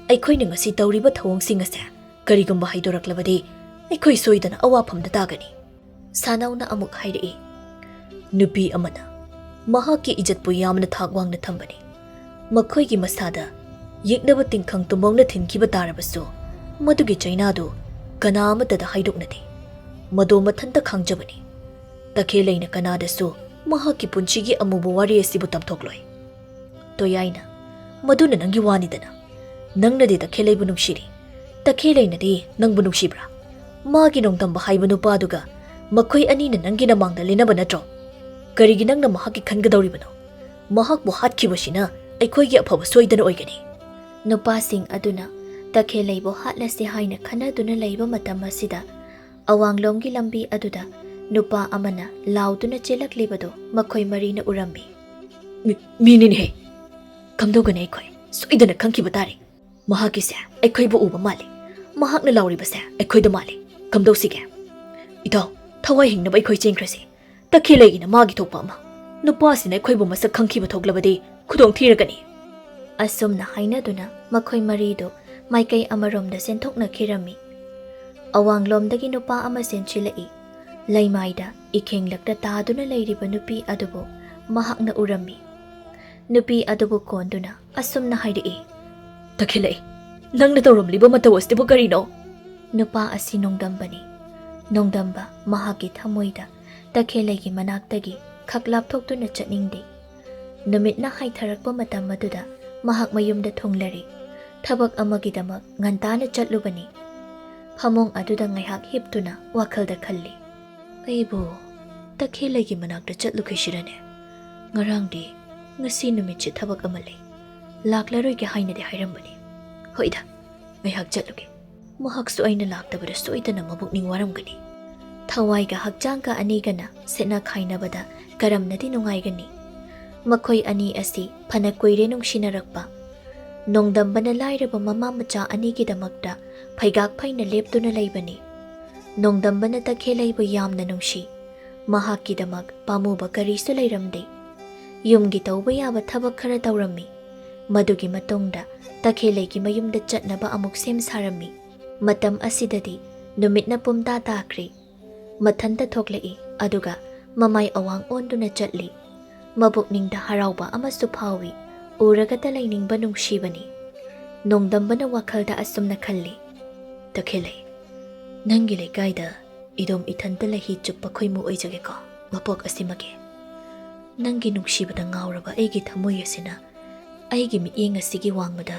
ꯑꯩꯈꯣꯏꯅ ꯉꯁꯤ ꯇꯧꯔꯤꯕ ꯊꯧꯑꯣꯡꯁꯤꯡ ꯑꯁꯦ ꯀꯔꯤꯒꯨꯝꯕ ꯍꯥꯏꯗꯣꯔꯛꯂꯕꯗꯤ ꯑꯩꯈꯣꯏ ꯁꯣꯏꯗꯅ ꯑꯋꯥꯐꯝꯗ ꯇꯥꯒꯅꯤ꯫" ꯁꯥꯅꯧꯅ ꯑꯃꯨꯛ ꯍꯥꯏꯔꯛꯏ, "ꯅꯨꯄꯤ ꯑꯃꯅ ꯃꯍꯥꯛꯀꯤ ꯏꯖꯠꯄꯨ ꯌꯥꯝꯅ ꯊꯥꯛ ꯋꯥꯡꯅ ꯊꯝꯕꯅꯤ꯫ ꯃꯈꯣꯏꯒꯤ ꯃꯁꯥꯗ ꯌꯦꯛꯅꯕ ꯇꯤꯡꯈꯪ ꯇꯨꯝꯕꯧꯅ ꯊꯤꯟꯈꯤꯕ ꯇꯥꯔꯕꯁꯨ, ꯃꯗꯨꯒꯤ ꯆꯩꯅꯥꯗꯨ ꯀꯅꯥ ꯑꯃꯠꯇꯗ ꯍꯥꯏꯗꯣꯛꯅꯗꯦ꯫ ꯃꯗꯣ ꯃꯊꯟꯇ ꯈꯥꯡꯖꯕꯅꯤ꯫ ꯇꯈꯦꯜꯂꯩꯅ ꯀꯅꯥꯗꯁꯨ ꯃꯍꯥꯛꯀꯤ ꯄꯨꯟꯁꯤꯒꯤ ꯑꯃꯨꯕ ꯋꯥꯔꯤ ꯑꯁꯤꯕꯨ ꯇꯝꯊꯣꯛꯂꯣꯏ꯫" ꯇꯣꯌꯥꯏꯅ, "ꯃꯗꯨꯅ ꯅꯪꯒꯤ ꯋꯥꯅꯤꯗꯅ꯫ ꯅꯪꯅꯗꯤ ꯇꯈꯦꯜꯂꯩꯕꯨ ꯅꯨꯡꯁꯤꯔꯤ, ꯇꯈꯦꯜꯂꯩꯅꯗꯤ ꯅꯪꯕꯨ ꯅꯨꯡꯁꯤꯕ꯭ꯔꯥ? ꯃꯥꯒꯤ ꯅꯣꯡꯗꯝꯕ ꯍꯥꯏꯕ ꯅꯨꯄꯥꯗꯨꯒ ꯃꯈꯣꯏ ꯑꯅꯤꯅ ꯅꯪꯒꯤ ꯅꯃꯥꯡꯗ ꯂꯦꯟꯅꯕ ꯅꯠꯇ꯭ꯔꯣ? ꯀꯔꯤꯒꯤ ꯅꯪꯅ ꯃꯍꯥꯛꯀꯤ ꯈꯟꯒꯗꯧꯔꯤꯕꯅꯣ? ꯃꯍꯥꯛꯄꯨ ꯍꯥꯠꯈꯤꯕꯁꯤꯅ ꯑꯩꯈꯣꯏꯒꯤ ꯑꯐꯕ ꯁꯣꯏꯗꯅ ꯑꯣꯏꯒꯅꯤ꯫" ꯅꯨꯄꯥꯁꯤꯡ ꯑꯗꯨꯅ ꯇꯈꯦꯜꯂꯩꯕꯨ ꯍꯥꯠꯂꯁꯤ ꯍꯥꯏꯅ ꯈꯟꯅꯗꯨꯅ ꯂꯩꯕ ꯃꯇꯝ ꯑꯁꯤꯗ, ꯑꯋꯥꯡꯂꯣꯝꯒꯤ ꯂꯝꯕꯤ ꯑꯗꯨꯗ ꯅꯨꯄꯥ ꯑꯃꯅ ꯂꯥꯎꯗꯨꯅ ꯆꯦꯜꯂꯛꯂꯤꯕꯗꯨ ꯃꯈꯣꯏ ꯃꯔꯤꯅ ꯎꯔꯝꯃꯤ꯫ "ꯃꯤ-, ꯃꯤꯅꯤꯅꯦꯍꯦ! ꯀꯝꯗꯧꯒꯅꯤ ꯑꯩꯈꯣꯏ? ꯁꯣꯏꯗꯅ ꯈꯪꯈꯤꯕ ꯇꯥꯔꯦ꯫ ꯃꯍꯥꯛꯀꯤꯁꯦ ꯑꯩꯈꯣꯏꯕꯨ ꯎꯕ ꯃꯥꯜꯂꯤ꯫ ꯃꯍꯥꯛꯅ ꯂꯥꯎꯔꯤꯕꯁꯦ ꯑꯩꯈꯣꯏꯗ ꯃꯥꯜꯂꯤ꯫ ꯀꯝꯗꯧꯁꯤꯒꯦ? ꯏꯇꯥꯎ, ꯊꯋꯥꯏ ꯍꯤꯡꯅꯕ ꯑꯩꯈꯣꯏ ꯆꯦꯟꯈ꯭ꯔꯁꯤ꯫ ꯇꯈꯦꯜꯂꯩꯒꯤꯅ ꯃꯥꯒꯤ ꯊꯣꯛꯄ ꯑꯃ꯫ ꯅꯨꯄꯥꯁꯤꯅ ꯑꯩꯈꯣꯏꯕꯨ ꯃꯁꯛ ꯈꯪꯈꯤꯕ ꯊꯣꯛꯂꯕꯗꯤ ꯈꯨꯗꯣꯡ ꯊꯤꯔꯒꯅꯤ꯫ ꯑꯁꯨꯝꯅ ꯍꯥꯏꯅꯗꯨꯅ ꯃꯈꯣꯏ ꯃꯔꯤꯗꯨ ꯃꯥꯏꯀꯩ ꯑꯃꯔꯣꯝꯗ ꯆꯦꯟꯊꯣꯛꯅꯈꯤꯔꯝꯃꯤ꯫ ꯑꯋꯥꯡꯂꯣꯝꯗꯒꯤ ꯅꯨꯄꯥ ꯑꯃ ꯆꯦꯟꯁꯤꯜꯂꯛꯏ꯫ ꯂꯩꯃꯥꯏꯗ ꯏꯈꯦꯡꯂꯛꯇ ꯇꯥꯗꯨꯅ ꯂꯩꯔꯤꯕ ꯅꯨꯄꯤ ꯑꯗꯨꯕꯨ ꯃꯍꯥꯛꯅ ꯎꯔꯝꯃꯤ꯫ ꯅꯨꯄꯤ ꯑꯗꯨꯕꯨ ꯀꯣꯟꯗꯨꯅ ꯑꯁꯨꯝꯅ ꯍꯥꯏꯔꯛꯏ, "ꯇꯈꯦꯜꯂꯩ, ꯅꯪꯅ ꯇꯧꯔꯝꯂꯤꯕ ꯃꯇꯧ ꯑꯁꯤꯕꯨ ꯀꯔꯤꯅꯣ?" ꯅꯨꯄꯥ ꯑꯁꯤ ꯅꯣꯡꯗꯝꯕꯅꯤ꯫ ꯅꯣꯡꯗꯝꯕ ꯃꯍꯥꯛꯀꯤ ꯊꯃꯣꯏꯗ ꯇꯈꯦꯜꯂꯩꯒꯤ ꯃꯅꯥꯛꯇꯒꯤ ꯈꯛ ꯂꯥꯞꯊꯣꯛꯇꯨꯅ ꯆꯠꯅꯤꯡꯗꯦ꯫ ꯅꯨꯃꯤꯠꯅ ꯍꯥꯏꯊꯔꯛꯄ ꯃꯇꯝ ꯑꯗꯨꯗ ꯃꯍꯥꯛ ꯃꯌꯨꯝꯗ ꯊꯨꯡꯂꯔꯦ꯫ ꯊꯕꯛ ꯑꯃꯒꯤꯗꯃꯛ ꯉꯟꯇꯥꯅ ꯆꯠꯂꯨꯕꯅꯤ꯫ ꯐꯃꯨꯡ ꯑꯗꯨꯗ ꯉꯥꯏꯍꯥꯛ ꯍꯤꯞꯇꯨꯅ ꯋꯥꯈꯜꯗ ꯈꯜꯂꯤ꯫ "ꯑꯩꯕꯨ ꯇꯈꯦꯜꯂꯩꯒꯤ ꯃꯅꯥꯛꯇ ꯆꯠꯂꯨꯈꯤꯁꯤꯔꯅꯦ? ꯉꯔꯥꯡꯗꯤ ꯉꯁꯤ ꯅꯨꯃꯤꯠꯁꯦ ꯊꯕꯛ ꯑꯃ ꯂꯩ, ꯂꯥꯛꯂꯔꯣꯏꯒꯦ ꯍꯥꯏꯅꯗꯤ ꯍꯥꯏꯔꯝꯕꯅꯤ꯫ ꯍꯣꯏꯗ, ꯉꯥꯏꯍꯥꯛ ꯆꯠꯂꯨꯒꯦ꯫ ꯃꯍꯥꯛꯁꯨ ꯑꯩꯅ ꯂꯥꯛꯇꯕꯗ ꯁꯣꯏꯗꯅ ꯃꯕꯨꯛꯅꯤꯡ ꯋꯥꯔꯝꯒꯅꯤ꯫ ꯊꯋꯥꯏꯒ ꯍꯛꯆꯥꯡꯒ ꯑꯅꯤꯒꯅ ꯁꯦꯠꯅ ꯈꯥꯏꯅꯕꯗ ꯀꯔꯝꯅꯗꯤ ꯅꯨꯡꯉꯥꯏꯒꯅꯤ?" ꯃꯈꯣꯏ ꯑꯅꯤ ꯑꯁꯤ ꯐꯅ ꯀꯨꯏꯔꯦ ꯅꯨꯡꯁꯤꯅꯔꯛꯄ꯫ ꯅꯣꯡꯗꯝꯕꯅ ꯂꯥꯏꯔꯕ ꯃꯃꯥ ꯃꯆꯥ ꯑꯅꯤꯒꯤꯗꯃꯛꯇ ꯐꯩꯒꯥꯛ ꯐꯩꯅ ꯂꯦꯞꯇꯨꯅ ꯂꯩꯕꯅꯤ꯫ ꯅꯣꯡꯗꯝꯕꯅ ꯇꯈꯦꯜꯂꯩꯕꯨ ꯌꯥꯝꯅ ꯅꯨꯡꯁꯤ꯫ ꯃꯍꯥꯛꯀꯤꯗꯃꯛ ꯄꯥꯝꯃꯨꯕ ꯀꯔꯤꯁꯨ ꯂꯩꯔꯝꯗꯦ꯫ ꯌꯨꯝꯒꯤ ꯇꯧꯕ ꯌꯥꯕ ꯊꯕꯛ ꯈꯔ ꯇꯧꯔꯝꯃꯤ꯫ ꯃꯗꯨꯒꯤ ꯃꯇꯨꯡꯗ ꯇꯈꯦꯜꯂꯩꯒꯤ ꯃꯌꯨꯝꯗ ꯆꯠꯅꯕ ꯑꯃꯨꯛ ꯁꯦꯝ ꯁꯥꯔꯝꯃꯤ꯫ ꯃꯇꯝ ꯑꯁꯤꯗꯗꯤ ꯅꯨꯃꯤꯠꯅ ꯄꯨꯝꯇꯥ ꯇꯥꯈ꯭ꯔꯦ꯫ ꯃꯊꯟꯇ ꯊꯣꯛꯂꯛꯏ, ꯑꯗꯨꯒ ꯃꯃꯥꯏ ꯑꯋꯥꯡ ꯑꯣꯟꯗꯨꯅ ꯆꯠꯂꯤ꯫ ꯃꯕꯨꯛꯅꯤꯡꯗ ꯍꯔꯥꯎꯕ ꯑꯃꯁꯨ ꯐꯥꯎꯏ꯫ ꯎꯔꯒꯇ ꯂꯩꯅꯤꯡꯕ ꯅꯨꯡꯁꯤꯕꯅꯤ꯫ ꯅꯣꯡꯗꯝꯕꯅ ꯋꯥꯈꯜꯗ ꯑꯁꯨꯝꯅ ꯈꯜꯂꯤ, "ꯇꯈꯦꯜꯂꯩ, ꯅꯪꯒꯤ ꯂꯩꯀꯥꯏꯗ ꯏꯗꯣꯝ ꯏꯊꯟꯇ ꯂꯩꯍꯤ ꯆꯨꯞꯄ ꯈꯣꯏꯃꯨ ꯑꯣꯏꯖꯒꯦꯀꯣ, ꯃꯄꯣꯛ ꯑꯁꯤꯃꯒꯤ꯫ ꯅꯪꯒꯤ ꯅꯨꯡꯁꯤꯕꯗ ꯉꯥꯎꯔꯕ ꯑꯩꯒꯤ ꯊꯃꯣꯏ ꯑꯁꯤꯅ ꯑꯩꯒꯤ ꯃꯤꯠꯌꯦꯡ ꯑꯁꯤꯒꯤ ꯋꯥꯡꯃꯗ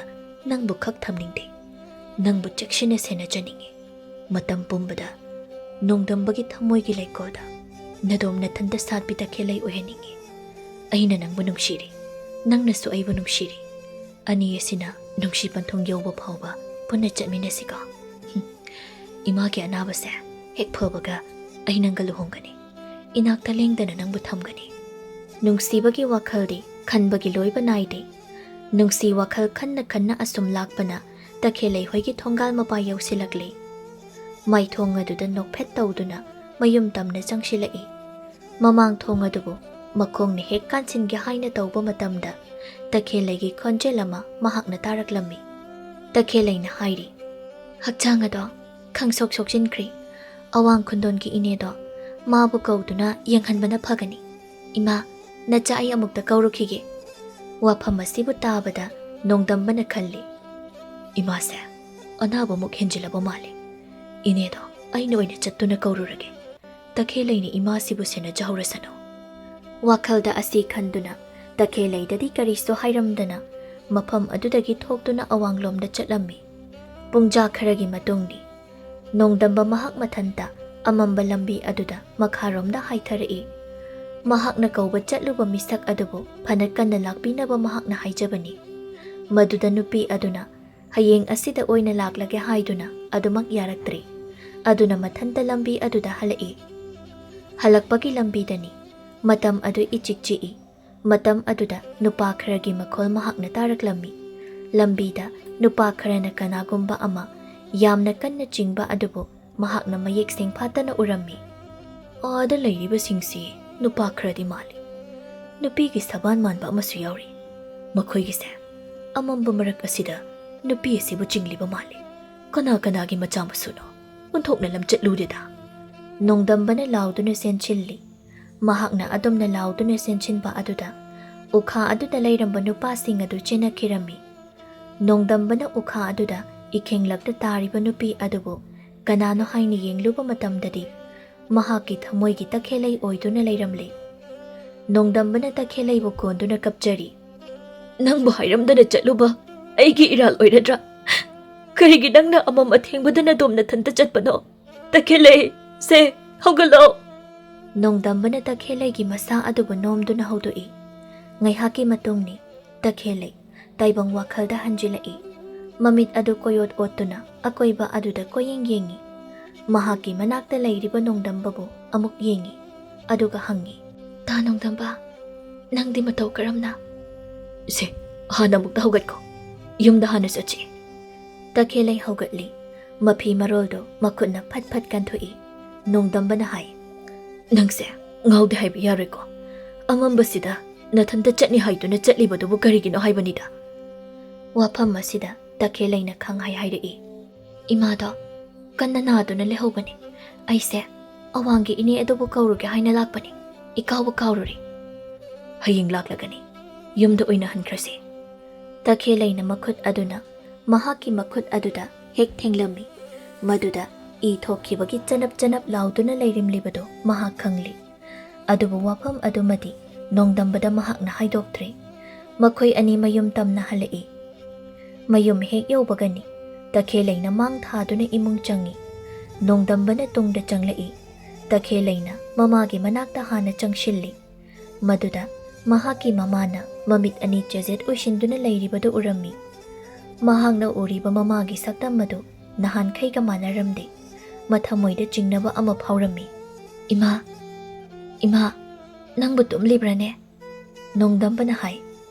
ꯅꯪꯕꯨ ꯈꯛ ꯊꯝꯅꯤꯡꯗꯦ꯫ ꯅꯪꯕꯨ ꯆꯦꯛꯁꯤꯟꯅ ꯁꯦꯟꯅꯖꯅꯤꯡꯏ꯫ ꯃꯇꯝ ꯄꯨꯝꯕꯗ ꯅꯣꯡꯗꯝꯕꯒꯤ ꯊꯃꯣꯏꯒꯤ ꯂꯩꯀꯣꯜꯗ ꯅꯗꯣꯝ ꯅꯊꯟꯇ ꯁꯥꯠꯄꯤ ꯇꯈꯦꯜꯂꯩ ꯑꯣꯏꯍꯟꯅꯤꯡꯏ꯫ ꯑꯩꯅ ꯅꯪꯕꯨ ꯅꯨꯡꯁꯤꯔꯤ, ꯅꯪꯅꯁꯨ ꯑꯩꯕꯨ ꯅꯨꯡꯁꯤꯔꯤ꯫ ꯑꯅꯤ ꯑꯁꯤꯅ ꯅꯨꯡꯁꯤ ꯄꯟꯊꯨꯡ ꯌꯧꯕ ꯐꯥꯎꯕ ꯄꯨꯟꯅ ꯆꯠꯃꯤꯟꯅꯁꯤꯀꯣ꯫ ꯍꯨꯝ꯫ ꯏꯃꯥꯒꯤ ꯑꯅꯥꯕꯁꯦ ꯍꯦꯛ ꯐꯕꯒ ꯑꯩ ꯅꯪꯒ ꯂꯨꯍꯣꯡꯒꯅꯤ꯫ ꯏꯅꯥꯛꯇ ꯂꯦꯡꯗꯅ ꯅꯪꯕꯨ ꯊꯝꯒꯅꯤ꯫" ꯅꯨꯡꯁꯤꯕꯒꯤ ꯋꯥꯈꯜꯗꯤ ꯈꯟꯕꯒꯤ ꯂꯣꯏꯕ ꯅꯥꯏꯗꯦ꯫ ꯅꯨꯡꯁꯤ ꯋꯥꯈꯜ ꯈꯟꯅ ꯈꯟꯅ ꯑꯁꯨꯝ ꯂꯥꯛꯄꯅ ꯇꯈꯦꯜꯂꯩ ꯍꯣꯏꯒꯤ ꯊꯣꯡꯒꯥꯜ ꯃꯄꯥ ꯌꯧꯁꯤꯜꯂꯛꯂꯤ꯫ ꯃꯥꯏꯊꯣꯡ ꯑꯗꯨꯗ ꯅꯣꯛꯐꯦꯠ ꯇꯧꯗꯨꯅ ꯃꯌꯨꯝ ꯇꯝꯅ ꯆꯪꯁꯤꯜꯂꯛꯏ꯫ ꯃꯃꯥꯡ ꯊꯣꯡ ꯑꯗꯨꯕꯨ ꯃꯈꯣꯡꯅ ꯍꯦꯛ ꯀꯥꯟꯁꯤꯟꯒꯦ ꯍꯥꯏꯅ ꯇꯧꯕ ꯃꯇꯝꯗ ꯇꯈꯦꯜꯂꯩꯒꯤ ꯈꯣꯟꯖꯦꯜ ꯑꯃ ꯃꯍꯥꯛꯅ ꯇꯥꯔꯛꯂꯝꯃꯤ꯫ ꯇꯈꯦꯜꯂꯩꯅ ꯍꯥꯏꯔꯤ, "ꯍꯛꯆꯥꯡ ꯑꯗꯣ ꯈꯪꯁꯣꯛ ꯁꯣꯛꯆꯤꯟꯈ꯭ꯔꯦ꯫ ꯑꯋꯥꯡ ꯈꯨꯟꯗꯣꯟꯒꯤ ꯏꯅꯦꯗꯣ ꯃꯥꯕꯨ ꯀꯧꯗꯨꯅ ꯌꯦꯡꯍꯟꯕꯅ ꯐꯒꯅꯤ꯫ ꯏꯃꯥ, ꯅꯆꯥ ꯑꯩ ꯑꯃꯨꯛꯇ ꯀꯧꯔꯨꯈꯤꯒꯦ꯫" ꯋꯥꯐꯝ ꯑꯁꯤꯕꯨ ꯇꯥꯕꯗ ꯅꯣꯡꯗꯝꯕꯅ ꯈꯜꯂꯤ, "ꯏꯃꯥꯁꯦ ꯑꯅꯥꯕꯃꯨꯛ ꯍꯦꯟꯖꯤꯜꯂꯕ ꯃꯥꯜꯂꯦ꯫ ꯏꯅꯦꯗꯣ ꯑꯩꯅ ꯑꯣꯏꯅ ꯆꯠꯇꯨꯅ ꯀꯧꯔꯨꯔꯒꯦ꯫ ꯇꯈꯦꯜꯂꯩꯅ ꯏꯃꯥꯁꯤꯕꯨ ꯁꯦꯟꯅꯖꯍꯧꯔꯁꯅꯨ꯫" ꯋꯥꯈꯜꯗ ꯑꯁꯤ ꯈꯟꯗꯨꯅ ꯇꯈꯦꯜꯂꯩꯗꯗꯤ ꯀꯔꯤꯁꯨ ꯍꯥꯏꯔꯝꯗꯅ ꯃꯐꯝ ꯑꯗꯨꯗꯒꯤ ꯊꯣꯛꯇꯨꯅ ꯑꯋꯥꯡꯂꯣꯝꯗ ꯆꯠꯂꯝꯃꯤ꯫ ꯄꯨꯡꯖꯥ ꯈꯔꯒꯤ ꯃꯇꯨꯡꯗꯤ ꯅꯣꯡꯗꯝꯕ ꯃꯍꯥꯛ ꯃꯊꯟꯇ ꯑꯃꯝꯕ ꯂꯝꯕꯤ ꯑꯗꯨꯗ ꯃꯈꯥꯔꯣꯝꯗ ꯍꯥꯏꯊꯔꯛꯏ꯫ ꯃꯍꯥꯛꯅ ꯀꯧꯕ ꯆꯠꯂꯨꯕ ꯃꯤꯁꯛ ꯑꯗꯨꯕꯨ ꯐꯅ ꯀꯟꯅ ꯂꯥꯛꯄꯤꯅꯕ ꯃꯍꯥꯛꯅ ꯍꯥꯏꯖꯕꯅꯤ꯫ ꯃꯗꯨꯗ ꯅꯨꯄꯤ ꯑꯗꯨꯅ ꯍꯌꯦꯡ ꯑꯁꯤꯗ ꯑꯣꯏꯅ ꯂꯥꯛꯂꯒꯦ ꯍꯥꯏꯗꯨꯅ ꯑꯗꯨꯃꯛ ꯌꯥꯔꯛꯇ꯭ꯔꯦ꯫ ꯑꯗꯨꯅ ꯃꯊꯟꯇ ꯂꯝꯕꯤ ꯑꯗꯨꯗ ꯍꯜꯂꯛꯏ꯫ ꯍꯜꯂꯛꯄꯒꯤ ꯂꯝꯕꯤꯗꯅꯤ꯫ ꯃꯇꯝ ꯑꯗꯨ ꯏꯆꯤꯛ ꯆꯤꯛꯏ꯫ ꯃꯇꯝ ꯑꯗꯨꯗ ꯅꯨꯄꯥ ꯈꯔꯒꯤ ꯃꯈꯣꯜ ꯃꯍꯥꯛꯅ ꯇꯥꯔꯛꯂꯝꯃꯤ꯫ ꯂꯝꯕꯤꯗ ꯅꯨꯄꯥ ꯈꯔꯅ ꯀꯅꯥꯒꯨꯝꯕ ꯑꯃ ꯌꯥꯝꯅ ꯀꯟꯅ ꯆꯤꯡꯕ ꯑꯗꯨꯕꯨ ꯃꯍꯥꯛꯅ ꯃꯌꯦꯛ ꯁꯦꯡꯐꯥꯠꯇꯅ ꯎꯔꯝꯃꯤ꯫ ꯑꯥꯗ ꯂꯩꯔꯤꯕꯁꯤꯡꯁꯤ ꯅꯨꯄꯥ ꯈꯔꯗꯤ ꯃꯥꯜꯂꯤ꯫ ꯅꯨꯄꯤꯒꯤ ꯁꯕꯥꯟ ꯃꯥꯟꯕ ꯑꯃꯁꯨ ꯌꯥꯎꯔꯤ꯫ ꯃꯈꯣꯏꯒꯤꯁꯦ ꯑꯃꯝꯕ ꯃꯔꯛ ꯑꯁꯤꯗ ꯅꯨꯄꯤ ꯑꯁꯤꯕꯨ ꯆꯤꯡꯂꯤꯕ ꯃꯥꯜꯂꯤ꯫ ꯀꯅꯥ ꯀꯅꯥꯒꯤ ꯃꯆꯥ ꯃꯁꯨꯅꯣ? ꯑꯣꯟꯊꯣꯛꯅ ꯂꯝꯆꯠ ꯂꯨꯔꯦꯗ꯫ ꯅꯣꯡꯗꯝꯕꯅ ꯂꯥꯎꯗꯨꯅ ꯆꯦꯟꯁꯤꯜꯂꯤ꯫ ꯃꯍꯥꯛꯅ ꯑꯗꯨꯝꯅ ꯂꯥꯎꯗꯨꯅ ꯆꯦꯟꯁꯤꯟꯕ ꯑꯗꯨꯗ ꯎꯈꯥ ꯑꯗꯨꯗ ꯂꯩꯔꯝꯕ ꯅꯨꯄꯥꯁꯤꯡ ꯑꯗꯨ ꯆꯦꯟꯅꯈꯤꯔꯝꯃꯤ꯫ ꯅꯣꯡꯗꯝꯕꯅ ꯎꯈꯥ ꯑꯗꯨꯗ ꯏꯈꯦꯡꯂꯛꯇ ꯇꯥꯔꯤꯕ ꯅꯨꯄꯤ ꯑꯗꯨꯕꯨ ꯀꯅꯥꯅꯣ ꯍꯥꯏꯅ ꯌꯦꯡꯂꯨꯕ ꯃꯇꯝꯗꯗꯤ ꯃꯍꯥꯛꯀꯤ ꯊꯃꯣꯏꯒꯤ ꯇꯈꯦꯜꯂꯩ ꯑꯣꯏꯗꯨꯅ ꯂꯩꯔꯝꯂꯦ꯫ ꯅꯣꯡꯗꯝꯕꯅ ꯇꯈꯦꯜꯂꯩꯕꯨ ꯀꯣꯟꯗꯨꯅ ꯀꯞꯆꯔꯤ꯫ "ꯅꯪꯕꯨ ꯍꯥꯏꯔꯝꯗꯅ ꯆꯠꯂꯨꯕ ꯑꯩꯒꯤ ꯏꯔꯥꯜ ꯑꯣꯏꯔꯗ꯭ꯔꯥ? ꯀꯔꯤꯒꯤ ꯅꯪꯅ ꯑꯃꯝ ꯑꯊꯦꯡꯕꯗ ꯅꯗꯣꯝ ꯅꯊꯟꯇ ꯆꯠꯄꯅꯣ? ꯇꯈꯦꯜꯂꯩ, ꯁꯦ, ꯍꯧꯒꯠꯂꯣ!" ꯅꯣꯡꯗꯝꯕꯅ ꯇꯈꯦꯜꯂꯩꯒꯤ ꯃꯁꯥ ꯑꯗꯨꯕꯨ ꯅꯣꯝꯗꯨꯅ ꯍꯧꯗꯣꯛꯏ꯫ ꯉꯥꯏꯍꯥꯛꯀꯤ ꯃꯇꯨꯡꯅꯤ꯫ ꯇꯈꯦꯜꯂꯩ ꯇꯥꯏꯕꯪ ꯋꯥꯈꯜꯗ ꯍꯟꯖꯤꯜꯂꯛꯏ꯫ ꯃꯃꯤꯠ ꯑꯗꯨ ꯀꯣꯏꯑꯣꯠ ꯑꯣꯠꯇꯨꯅ ꯑꯀꯣꯏꯕ ꯑꯗꯨꯗ ꯀꯣꯏꯌꯦꯡ ꯌꯦꯡꯏ꯫ ꯃꯍꯥꯛꯀꯤ ꯃꯅꯥꯛꯇ ꯂꯩꯔꯤꯕ ꯅꯣꯡꯗꯝꯕꯕꯨ ꯑꯃꯨꯛ ꯌꯦꯡꯏ꯫ ꯑꯗꯨꯒ ꯍꯪꯏ, "ꯇꯥ ꯅꯣꯡꯗꯝꯕ, ꯅꯪꯗꯤ ꯃꯇꯧ ꯀꯔꯝꯅ?" "ꯁꯦ, ꯍꯥꯟꯅ ꯑꯃꯨꯛꯇ ꯍꯧꯒꯠꯈꯣ꯫ ꯌꯨꯝꯗ ꯍꯥꯟꯅ ꯆꯠꯁꯤ꯫" ꯇꯈꯦꯜꯂꯩ ꯍꯧꯒꯠꯂꯤ꯫ ꯃꯐꯤ ꯃꯔꯣꯜꯗꯨ ꯃꯈꯨꯠꯅ ꯐꯠ ꯐꯠ ꯀꯟꯊꯣꯛꯏ꯫ ꯅꯣꯡꯗꯝꯕꯅ ꯍꯥꯏ, "ꯅꯪꯁꯦ ꯉꯥꯎꯗꯦ ꯍꯥꯏꯕ ꯌꯥꯔꯣꯏꯀꯣ꯫ ꯑꯃꯝꯕꯁꯤꯗ ꯅꯊꯟꯇ ꯆꯠꯅꯤ ꯍꯥꯏꯗꯨꯅ ꯆꯠꯂꯤꯕꯗꯨꯕꯨ ꯀꯔꯤꯒꯤꯅꯣ ꯍꯥꯏꯕꯅꯤꯗ?" ꯋꯥꯐꯝ ꯑꯁꯤꯗ ꯇꯈꯦꯜꯂꯩꯅ ꯈꯪꯍꯥꯏ ꯍꯥꯏꯔꯛꯏ꯫ "ꯏꯃꯥꯗꯣ ꯀꯟꯅ ꯅꯥꯗꯨꯅ ꯂꯩꯍꯧꯕꯅꯤ꯫ ꯑꯩꯁꯦ ꯑꯋꯥꯡꯒꯤ ꯏꯅꯦ ꯑꯗꯨꯕꯨ ꯀꯧꯔꯨꯒꯦ ꯍꯥꯏꯅ ꯂꯥꯛꯄꯅꯤ꯫ ꯏꯀꯥꯎꯕ ꯀꯥꯎꯔꯨꯔꯦ꯫ ꯍꯌꯦꯡ ꯂꯥꯛꯂꯒꯅꯤ꯫ ꯌꯨꯝꯗ ꯑꯣꯏꯅ ꯍꯟꯈ꯭ꯔꯁꯤ꯫" ꯇꯈꯦꯜꯂꯩꯅ ꯃꯈꯨꯠ ꯑꯗꯨꯅ ꯃꯍꯥꯛꯀꯤ ꯃꯈꯨꯠ ꯑꯗꯨꯗ ꯍꯦꯛ ꯊꯦꯡꯂꯝꯃꯤ꯫ ꯃꯗꯨꯗ ꯏ ꯊꯣꯛꯈꯤꯕꯒꯤ ꯆꯅꯞ ꯆꯅꯞ ꯂꯥꯎꯗꯨꯅ ꯂꯩꯔꯝꯂꯤꯕꯗꯨ ꯃꯍꯥꯛ ꯈꯪꯂꯤ꯫ ꯑꯗꯨꯕꯨ ꯋꯥꯐꯝ ꯑꯗꯨꯃꯗꯤ ꯅꯣꯡꯗꯝꯕꯗ ꯃꯍꯥꯛꯅ ꯍꯥꯏꯗꯣꯛꯇ꯭ꯔꯦ꯫ ꯃꯈꯣꯏ ꯑꯅꯤ ꯃꯌꯨꯝ ꯇꯝꯅ ꯍꯜꯂꯛꯏ꯫ ꯃꯌꯨꯝ ꯍꯦꯛ ꯌꯧꯕꯒꯅꯤ, ꯇꯈꯦꯜꯂꯩꯅ ꯃꯥꯡ ꯊꯥꯗꯨꯅ ꯏꯃꯨꯡ ꯆꯪꯏ꯫ ꯅꯣꯡꯗꯝꯕꯅ ꯇꯨꯡꯗ ꯆꯪꯂꯛꯏ꯫ ꯇꯈꯦꯜꯂꯩꯅ ꯃꯃꯥꯒꯤ ꯃꯅꯥꯛꯇ ꯍꯥꯟꯅ ꯆꯪꯁꯤꯜꯂꯤ꯫ ꯃꯗꯨꯗ ꯃꯍꯥꯛꯀꯤ ꯃꯃꯥꯅ ꯃꯃꯤꯠ ꯑꯅꯤ ꯆꯦꯖꯦꯠ ꯎꯏꯁꯤꯟꯗꯨꯅ ꯂꯩꯔꯤꯕꯗꯨ ꯎꯔꯝꯃꯤ꯫ ꯃꯍꯥꯛꯅ ꯎꯔꯤꯕ ꯃꯃꯥꯒꯤ ꯁꯛꯇꯝ ꯑꯗꯨ ꯅꯍꯥꯟꯈꯩꯒ ꯃꯥꯟꯅꯔꯝꯗꯦ꯫ ꯃꯊꯃꯣꯏꯗ ꯆꯤꯡꯅꯕ ꯑꯃ ꯐꯥꯎꯔꯝꯃꯤ꯫ "ꯏꯃꯥ, ꯏꯃꯥ, ꯅꯪꯕꯨ ꯇꯨꯝꯂꯤꯕ꯭ꯔꯥꯅꯦ?" ꯅꯣꯡꯗꯝꯕꯅ ꯍꯥꯏ꯫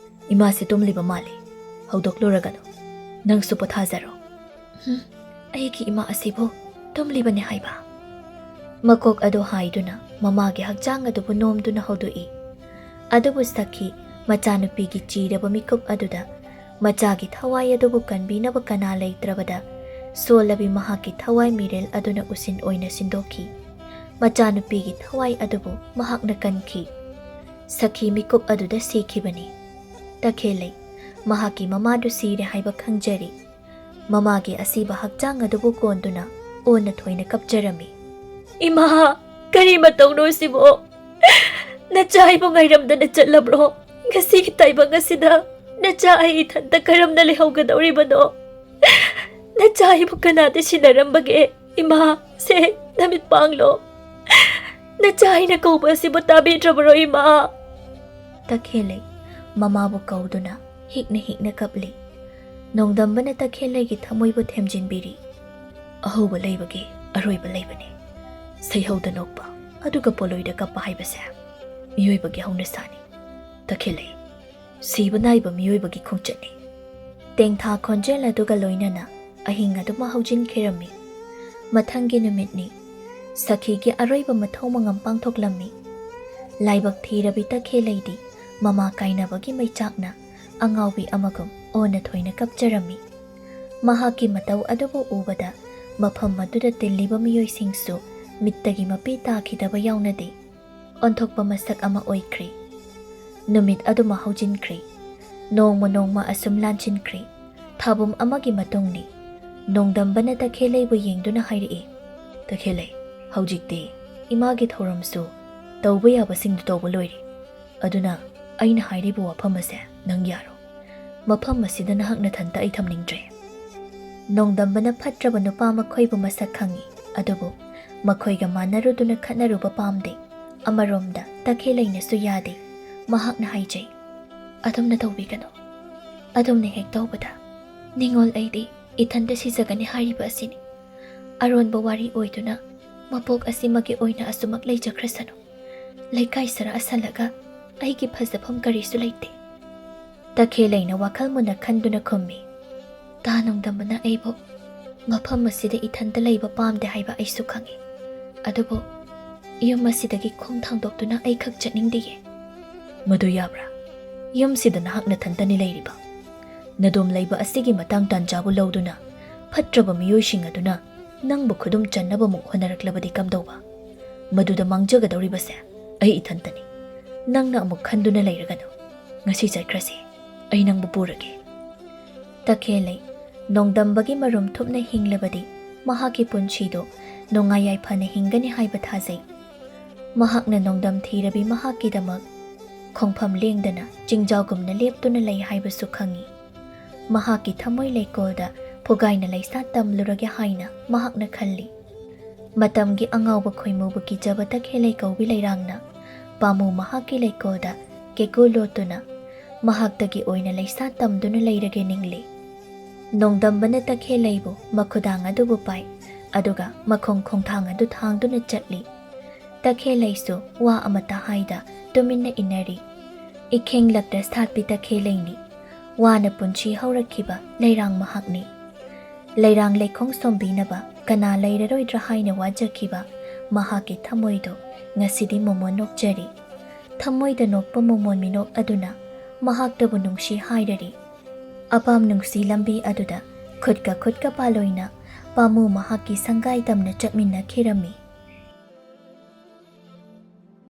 "ꯏꯃꯥꯁꯦ ꯇꯨꯝꯂꯤꯕ ꯃꯥꯜꯂꯤ꯫ ꯍꯧꯗꯣꯛꯂꯨꯔꯒꯅꯨ꯫ ꯅꯪꯁꯨ ꯄꯣꯊꯥꯖꯔꯣ꯫" "ꯍꯨꯝ, ꯑꯩꯒꯤ ꯏꯃꯥ ꯑꯁꯤꯕꯨ ꯇꯨꯝꯂꯤꯕꯅꯤ ꯍꯥꯏꯕ?" ꯃꯀꯣꯛ ꯑꯗꯨ ꯍꯥꯏꯗꯨꯅ ꯃꯃꯥꯒꯤ ꯍꯛꯆꯥꯡ ꯑꯗꯨꯕꯨ ꯅꯣꯝꯗꯨꯅ ꯍꯧꯗꯣꯛꯏ꯫ ꯑꯗꯨꯕꯨ ꯁꯈꯤ ꯃꯆꯥꯅꯨꯄꯤꯒꯤ ꯆꯤꯔꯕ ꯃꯤꯀꯨꯞ ꯑꯗꯨꯗ ꯃꯆꯥꯒꯤ ꯊꯋꯥꯏ ꯑꯗꯨꯕꯨ ꯀꯟꯕꯤꯅꯕ ꯀꯅꯥ ꯂꯩꯇ꯭ꯔꯕꯗ ꯁꯣꯜꯂꯕꯤ ꯃꯍꯥꯛꯀꯤ ꯊꯋꯥꯏ ꯃꯤꯔꯦꯜ ꯑꯗꯨꯅ ꯎꯁꯤꯟ ꯑꯣꯏꯅ ꯁꯤꯟꯗꯣꯛꯈꯤ꯫ ꯃꯆꯥꯅꯨꯄꯤꯒꯤ ꯊꯋꯥꯏ ꯑꯗꯨꯕꯨ ꯃꯍꯥꯛꯅ ꯀꯟꯈꯤ꯫ ꯁꯈꯤ ꯃꯤꯀꯨꯞ ꯑꯗꯨꯗ ꯁꯤꯈꯤꯕꯅꯤ꯫ ꯇꯈꯦꯜꯂꯩ ꯃꯍꯥꯛꯀꯤ ꯃꯃꯥꯗꯨ ꯁꯤꯔꯦ ꯍꯥꯏꯕ ꯈꯪꯖꯔꯤ꯫ ꯃꯃꯥꯒꯤ ꯑꯁꯤꯕ ꯍꯛꯆꯥꯡ ꯑꯗꯨꯕꯨ ꯀꯣꯟꯗꯨꯅ ꯑꯣꯟꯅ ꯊꯣꯏꯅ ꯀꯞꯆꯔꯝꯃꯤ꯫ "ꯏꯃꯥ, ꯀꯔꯤ ꯃꯇꯧꯅꯣ ꯁꯤꯕꯣ? ꯅꯆꯥ ꯑꯩꯕꯨ ꯉꯥꯏꯔꯝꯗꯅ ꯆꯠꯂꯕ꯭ꯔꯣ? ꯉꯁꯤꯒꯤ ꯇꯥꯏꯕꯪ ꯑꯁꯤꯗ ꯅꯆꯥ ꯑꯩ ꯏꯊꯟꯇ ꯀꯔꯝꯅ ꯂꯩꯍꯧꯒꯗꯧꯔꯤꯕꯅꯣ? ꯅꯆꯥ ꯑꯩꯕꯨ ꯀꯅꯥꯗ ꯁꯤꯟꯅꯔꯝꯕꯒꯦ? ꯏꯃꯥ, ꯁꯦ, ꯅꯃꯤꯠ ꯄꯥꯡꯂꯣ꯫ ꯅꯆꯥ ꯑꯩꯅ ꯀꯧꯕ ꯑꯁꯤꯕꯨ ꯇꯥꯕꯤꯗ꯭ꯔꯕꯔꯣ, ꯏꯃꯥ?" ꯇꯈꯦꯜꯂꯩ ꯃꯃꯥꯕꯨ ꯀꯧꯗꯨꯅ ꯍꯤꯛꯅ ꯍꯤꯛꯅ ꯀꯞꯂꯤ꯫ ꯅꯣꯡꯗꯝꯕꯅ ꯇꯈꯦꯜꯂꯩꯒꯤ ꯊꯃꯣꯏꯕꯨ ꯊꯦꯝꯖꯤꯟꯕꯤꯔꯤ꯫ "ꯑꯍꯧꯕ ꯂꯩꯕꯒꯤ ꯑꯔꯣꯏꯕ ꯂꯩꯕꯅꯤ꯫ ꯁꯩꯍꯧꯗ ꯅꯣꯛꯄ, ꯑꯗꯨꯒ ꯄꯣꯂꯣꯏꯗ ꯀꯞꯄ ꯍꯥꯏꯕꯁꯦ ꯃꯤꯑꯣꯏꯕꯒꯤ ꯍꯧꯅꯁꯥꯅꯤ꯫ ꯇꯈꯦꯜꯂꯩ, ꯁꯤꯕ ꯅꯥꯏꯕ ꯃꯤꯑꯣꯏꯕꯒꯤ ꯈꯣꯡꯆꯠꯅꯤ꯫" ꯇꯦꯡꯊꯥ ꯈꯣꯟꯖꯦꯜ ꯑꯗꯨꯒ ꯂꯣꯏꯅꯅ ꯑꯍꯤꯡ ꯑꯗꯨꯃ ꯍꯧꯖꯤꯟꯈꯤꯔꯝꯃꯤ꯫ ꯃꯊꯪꯒꯤ ꯅꯨꯃꯤꯠꯅꯤ꯫ ꯁꯈꯤꯒꯤ ꯑꯔꯣꯏꯕ ꯃꯊꯧ ꯃꯉꯝ ꯄꯥꯡꯊꯣꯛꯂꯝꯃꯤ꯫ ꯂꯥꯏꯕꯛ ꯊꯤꯔꯕꯤ ꯇꯈꯦꯜꯂꯩꯗꯤ ꯃꯃꯥ ꯀꯥꯏꯅꯕꯒꯤ ꯃꯩꯆꯥꯛꯅ ꯑꯉꯥꯎꯕꯤ ꯑꯃꯒꯨꯝ ꯑꯣꯟꯅ ꯊꯣꯏꯅ ꯀꯞꯆꯔꯝꯃꯤ꯫ ꯃꯍꯥꯛꯀꯤ ꯃꯇꯧ ꯑꯗꯨꯕꯨ ꯎꯕꯗ ꯃꯐꯝ ꯑꯗꯨꯗ ꯇꯤꯜꯂꯤꯕ ꯃꯤꯑꯣꯏꯁꯤꯡꯁꯨ ꯃꯤꯠꯇꯒꯤ ꯃꯄꯤ ꯇꯥꯈꯤꯗꯕ ꯌꯥꯎꯅꯗꯦ꯫ ꯑꯣꯟꯊꯣꯛꯄ ꯃꯁꯛ ꯑꯃ ꯑꯣꯏꯈ꯭ꯔꯦ꯫ ꯅꯨꯃꯤꯠ ꯑꯗꯨꯃ ꯍꯧꯖꯤꯟꯈ꯭ꯔꯦ꯫ ꯅꯣꯡꯃ ꯅꯣꯡꯃ ꯑꯁꯨꯝ ꯂꯥꯟꯁꯤꯟꯈ꯭ꯔꯦ꯫ ꯊꯥꯕꯨꯝ ꯑꯃꯒꯤ ꯃꯇꯨꯡꯅꯤ꯫ ꯅꯣꯡꯗꯝꯕꯅ ꯇꯈꯦꯜꯂꯩꯕꯨ ꯌꯦꯡꯗꯨꯅ ꯍꯥꯏꯔꯛꯏ, "ꯇꯈꯦꯜꯂꯩ, ꯍꯧꯖꯤꯛꯇꯤ ꯏꯃꯥꯒꯤ ꯊꯧꯔꯝꯁꯨ ꯇꯧꯕ ꯌꯥꯕꯁꯤꯡꯗꯨ ꯇꯧꯕ ꯂꯣꯏꯔꯦ꯫ ꯑꯗꯨꯅ ꯑꯩꯅ ꯍꯥꯏꯔꯤꯕ ꯋꯥꯐꯝ ꯑꯁꯦ ꯅꯪ ꯌꯥꯔꯣ꯫ ꯃꯐꯝ ꯑꯁꯤꯗ ꯅꯍꯥꯛ ꯅꯊꯟꯇ ꯑꯩ ꯊꯝꯅꯤꯡꯗ꯭ꯔꯦ꯫" ꯅꯣꯡꯗꯝꯕꯅ ꯐꯠꯇ꯭ꯔꯕ ꯅꯨꯄꯥ ꯃꯈꯣꯏꯕꯨ ꯃꯁꯛ ꯈꯪꯏ, ꯑꯗꯨꯕꯨ ꯃꯈꯣꯏꯒ ꯃꯥꯟꯅꯔꯨꯗꯨꯅ ꯈꯠꯅꯔꯨꯕ ꯄꯥꯝꯗꯦ꯫ ꯑꯃꯔꯣꯝꯗ ꯇꯈꯦꯜꯂꯩꯅꯁꯨ ꯌꯥꯗꯦ꯫ ꯃꯍꯥꯛꯅ ꯍꯥꯏꯖꯩ, "ꯑꯗꯨꯝꯅ ꯇꯧꯕꯤꯒꯅꯨ꯫ ꯑꯗꯨꯝꯅ ꯍꯦꯛ ꯇꯧꯕꯗ ꯅꯤꯡꯉꯣꯜ ꯑꯩꯗꯤ ꯏꯊꯟꯇ ꯁꯤꯖꯒꯅꯤ ꯍꯥꯏꯔꯤꯕ ꯑꯁꯤꯅꯤ꯫ ꯑꯔꯣꯟꯕ ꯋꯥꯔꯤ ꯑꯣꯏꯗꯨꯅ ꯃꯄꯣꯛ ꯑꯁꯤꯃꯒꯤ ꯑꯣꯏꯅ ꯑꯁꯨꯃꯛ ꯂꯩꯖꯈ꯭ꯔꯁꯅꯨ꯫ ꯂꯩꯀꯥꯏ ꯁꯔꯥ ꯑꯁꯜꯂꯒ ꯑꯩꯒꯤ ꯐꯖꯐꯝ ꯀꯔꯤꯁꯨ ꯂꯩꯇꯦ꯫" ꯇꯈꯦꯜꯂꯩꯅ ꯋꯥꯈꯜ ꯃꯨꯟꯅ ꯈꯟꯗꯨꯅ ꯈꯨꯝꯃꯤ, "ꯇꯥ ꯅꯣꯡꯗꯝꯕꯅ ꯑꯩꯕꯨ ꯃꯐꯝ ꯑꯁꯤꯗ ꯏꯊꯟꯇ ꯂꯩꯕ ꯄꯥꯝꯗꯦ ꯍꯥꯏꯕ ꯑꯩꯁꯨ ꯈꯪꯏ꯫ ꯑꯗꯨꯕꯨ ꯌꯨꯝ ꯑꯁꯤꯗꯒꯤ ꯈꯣꯡ ꯊꯥꯡꯗꯣꯛꯇꯨꯅ ꯑꯩꯈꯛ ꯆꯠꯅꯤꯡꯗꯤꯌꯦ꯫" "ꯃꯗꯨ ꯌꯥꯕ꯭ꯔꯥ? ꯌꯨꯝꯁꯤꯗ ꯅꯍꯥꯛ ꯅꯊꯟꯇꯅꯤ ꯂꯩꯔꯤꯕ꯫ ꯅꯗꯣꯝ ꯂꯩꯕ ꯑꯁꯤꯒꯤ ꯃꯇꯥꯡ ꯇꯥꯟꯖꯥꯕꯨ ꯂꯧꯗꯨꯅ ꯐꯠꯇ꯭ꯔꯕ ꯃꯤꯑꯣꯏꯁꯤꯡ ꯑꯗꯨꯅ ꯅꯪꯕꯨ ꯈꯨꯗꯨꯝ ꯆꯟꯅꯕꯃꯨꯛ ꯍꯣꯠꯅꯔꯛꯂꯕꯗꯤ ꯀꯝꯗꯧꯕ? ꯃꯗꯨꯗ ꯃꯥꯡꯖꯒꯗꯧꯔꯤꯕꯁꯦ ꯑꯩ ꯏꯊꯟꯇꯅꯤ꯫ ꯅꯪꯅ ꯑꯃꯨꯛ ꯈꯟꯗꯨꯅ ꯂꯩꯔꯒꯅꯨ꯫ ꯉꯁꯤ ꯆꯠꯈ꯭ꯔꯁꯤ꯫ ꯑꯩ ꯅꯪꯕꯨ ꯄꯨꯔꯒꯦ꯫" ꯇꯈꯦꯜꯂꯩ ꯅꯣꯡꯗꯝꯕꯒꯤ ꯃꯔꯨꯝ ꯊꯨꯞꯅ ꯍꯤꯡꯂꯕꯗꯤ ꯃꯍꯥꯛꯀꯤ ꯄꯨꯟꯁꯤꯗꯨ ꯅꯨꯡꯉꯥꯏ ꯌꯥꯏꯐꯅ ꯍꯤꯡꯒꯅꯤ ꯍꯥꯏꯕ ꯊꯥꯖꯩ꯫ ꯃꯍꯥꯛꯅ ꯅꯣꯡꯗꯝ ꯊꯤꯔꯕꯤ ꯃꯍꯥꯛꯀꯤꯗꯃꯛ ꯈꯣꯡꯐꯝ ꯂꯦꯡꯗꯅ ꯆꯤꯡꯖꯥꯎꯒꯨꯝꯅ ꯂꯦꯞꯇꯨꯅ ꯂꯩ ꯍꯥꯏꯕꯁꯨ ꯈꯪꯏ꯫ ꯃꯍꯥꯛꯀꯤ ꯊꯃꯣꯏ ꯂꯩꯀꯣꯜꯗ ꯐꯨꯒꯥꯏꯅ ꯂꯩꯁꯥ ꯇꯝꯂꯨꯔꯒꯦ ꯍꯥꯏꯅ ꯃꯍꯥꯛꯅ ꯈꯜꯂꯤ꯫ ꯃꯇꯝꯒꯤ ꯑꯉꯥꯎꯕ ꯈꯣꯏꯃꯨꯕꯨ ꯀꯤꯖꯕ ꯇꯈꯦꯜꯂꯩ ꯀꯧꯕꯤ ꯂꯩꯔꯥꯡꯅ ꯄꯥꯝꯃꯨ ꯃꯍꯥꯛꯀꯤ ꯂꯩꯀꯣꯜꯗ ꯀꯦꯀꯨ ꯂꯣꯠꯇꯨꯅ ꯃꯍꯥꯛꯇꯒꯤ ꯑꯣꯏꯅ ꯂꯩꯁꯥ ꯇꯝꯗꯨꯅ ꯂꯩꯔꯒꯦ ꯅꯤꯡꯂꯤ꯫ ꯅꯣꯡꯗꯝꯕꯅ ꯇꯈꯦꯜꯂꯩꯕꯨ ꯃꯈꯨꯗꯥꯡ ꯑꯗꯨꯕꯨ ꯄꯥꯏ, ꯑꯗꯨꯒ ꯃꯈꯣꯡ ꯈꯣꯡꯊꯥꯡ ꯑꯗꯨ ꯊꯥꯡꯗꯨꯅ ꯆꯠꯂꯤ꯫ ꯇꯈꯦꯜꯂꯩꯁꯨ ꯋꯥ ꯑꯃꯠꯇ ꯍꯥꯏꯗ ꯇꯨꯃꯤꯟꯅ ꯏꯟꯅꯔꯤ꯫ ꯏꯈꯦꯡꯂꯛꯇ ꯁꯥꯠꯄꯤ ꯇꯈꯦꯜꯂꯩꯅꯤ꯫ ꯋꯥꯅ ꯄꯨꯟꯁꯤ ꯍꯧꯔꯛꯈꯤꯕ ꯂꯩꯔꯥꯡ ꯃꯍꯥꯛꯅꯤ꯫ ꯂꯩꯔꯥꯡ ꯂꯩꯈꯣꯡ ꯁꯣꯝꯕꯤꯅꯕ ꯀꯅꯥ ꯂꯩꯔꯔꯣꯏꯗ꯭ꯔꯥ ꯍꯥꯏꯅ ꯋꯥꯖꯈꯤꯕ ꯃꯍꯥꯛꯀꯤ ꯊꯃꯣꯏꯗꯣ ꯉꯁꯤꯗꯤ ꯃꯣꯃꯣꯟ ꯅꯣꯛꯆꯔꯤ꯫ ꯊꯃꯣꯏꯗ ꯅꯣꯛꯄ ꯃꯣꯃꯣꯟ ꯃꯤꯅꯣꯛ ꯑꯗꯨꯅ ꯃꯍꯥꯛꯇꯕꯨ ꯅꯨꯡꯁꯤ ꯍꯥꯏꯔꯔꯤ꯫ ꯑꯄꯥꯝ ꯅꯨꯡꯁꯤ ꯂꯝꯕꯤ ꯑꯗꯨꯗ ꯈꯨꯠꯀ ꯈꯨꯠꯀ ꯄꯥꯂꯣꯏꯅ ꯄꯥꯝꯃꯨ ꯃꯍꯥꯛꯀꯤ ꯁꯪꯒꯥꯏ ꯇꯝꯅ ꯆꯠꯃꯤꯟꯅꯈꯤꯔꯝꯃꯤ꯫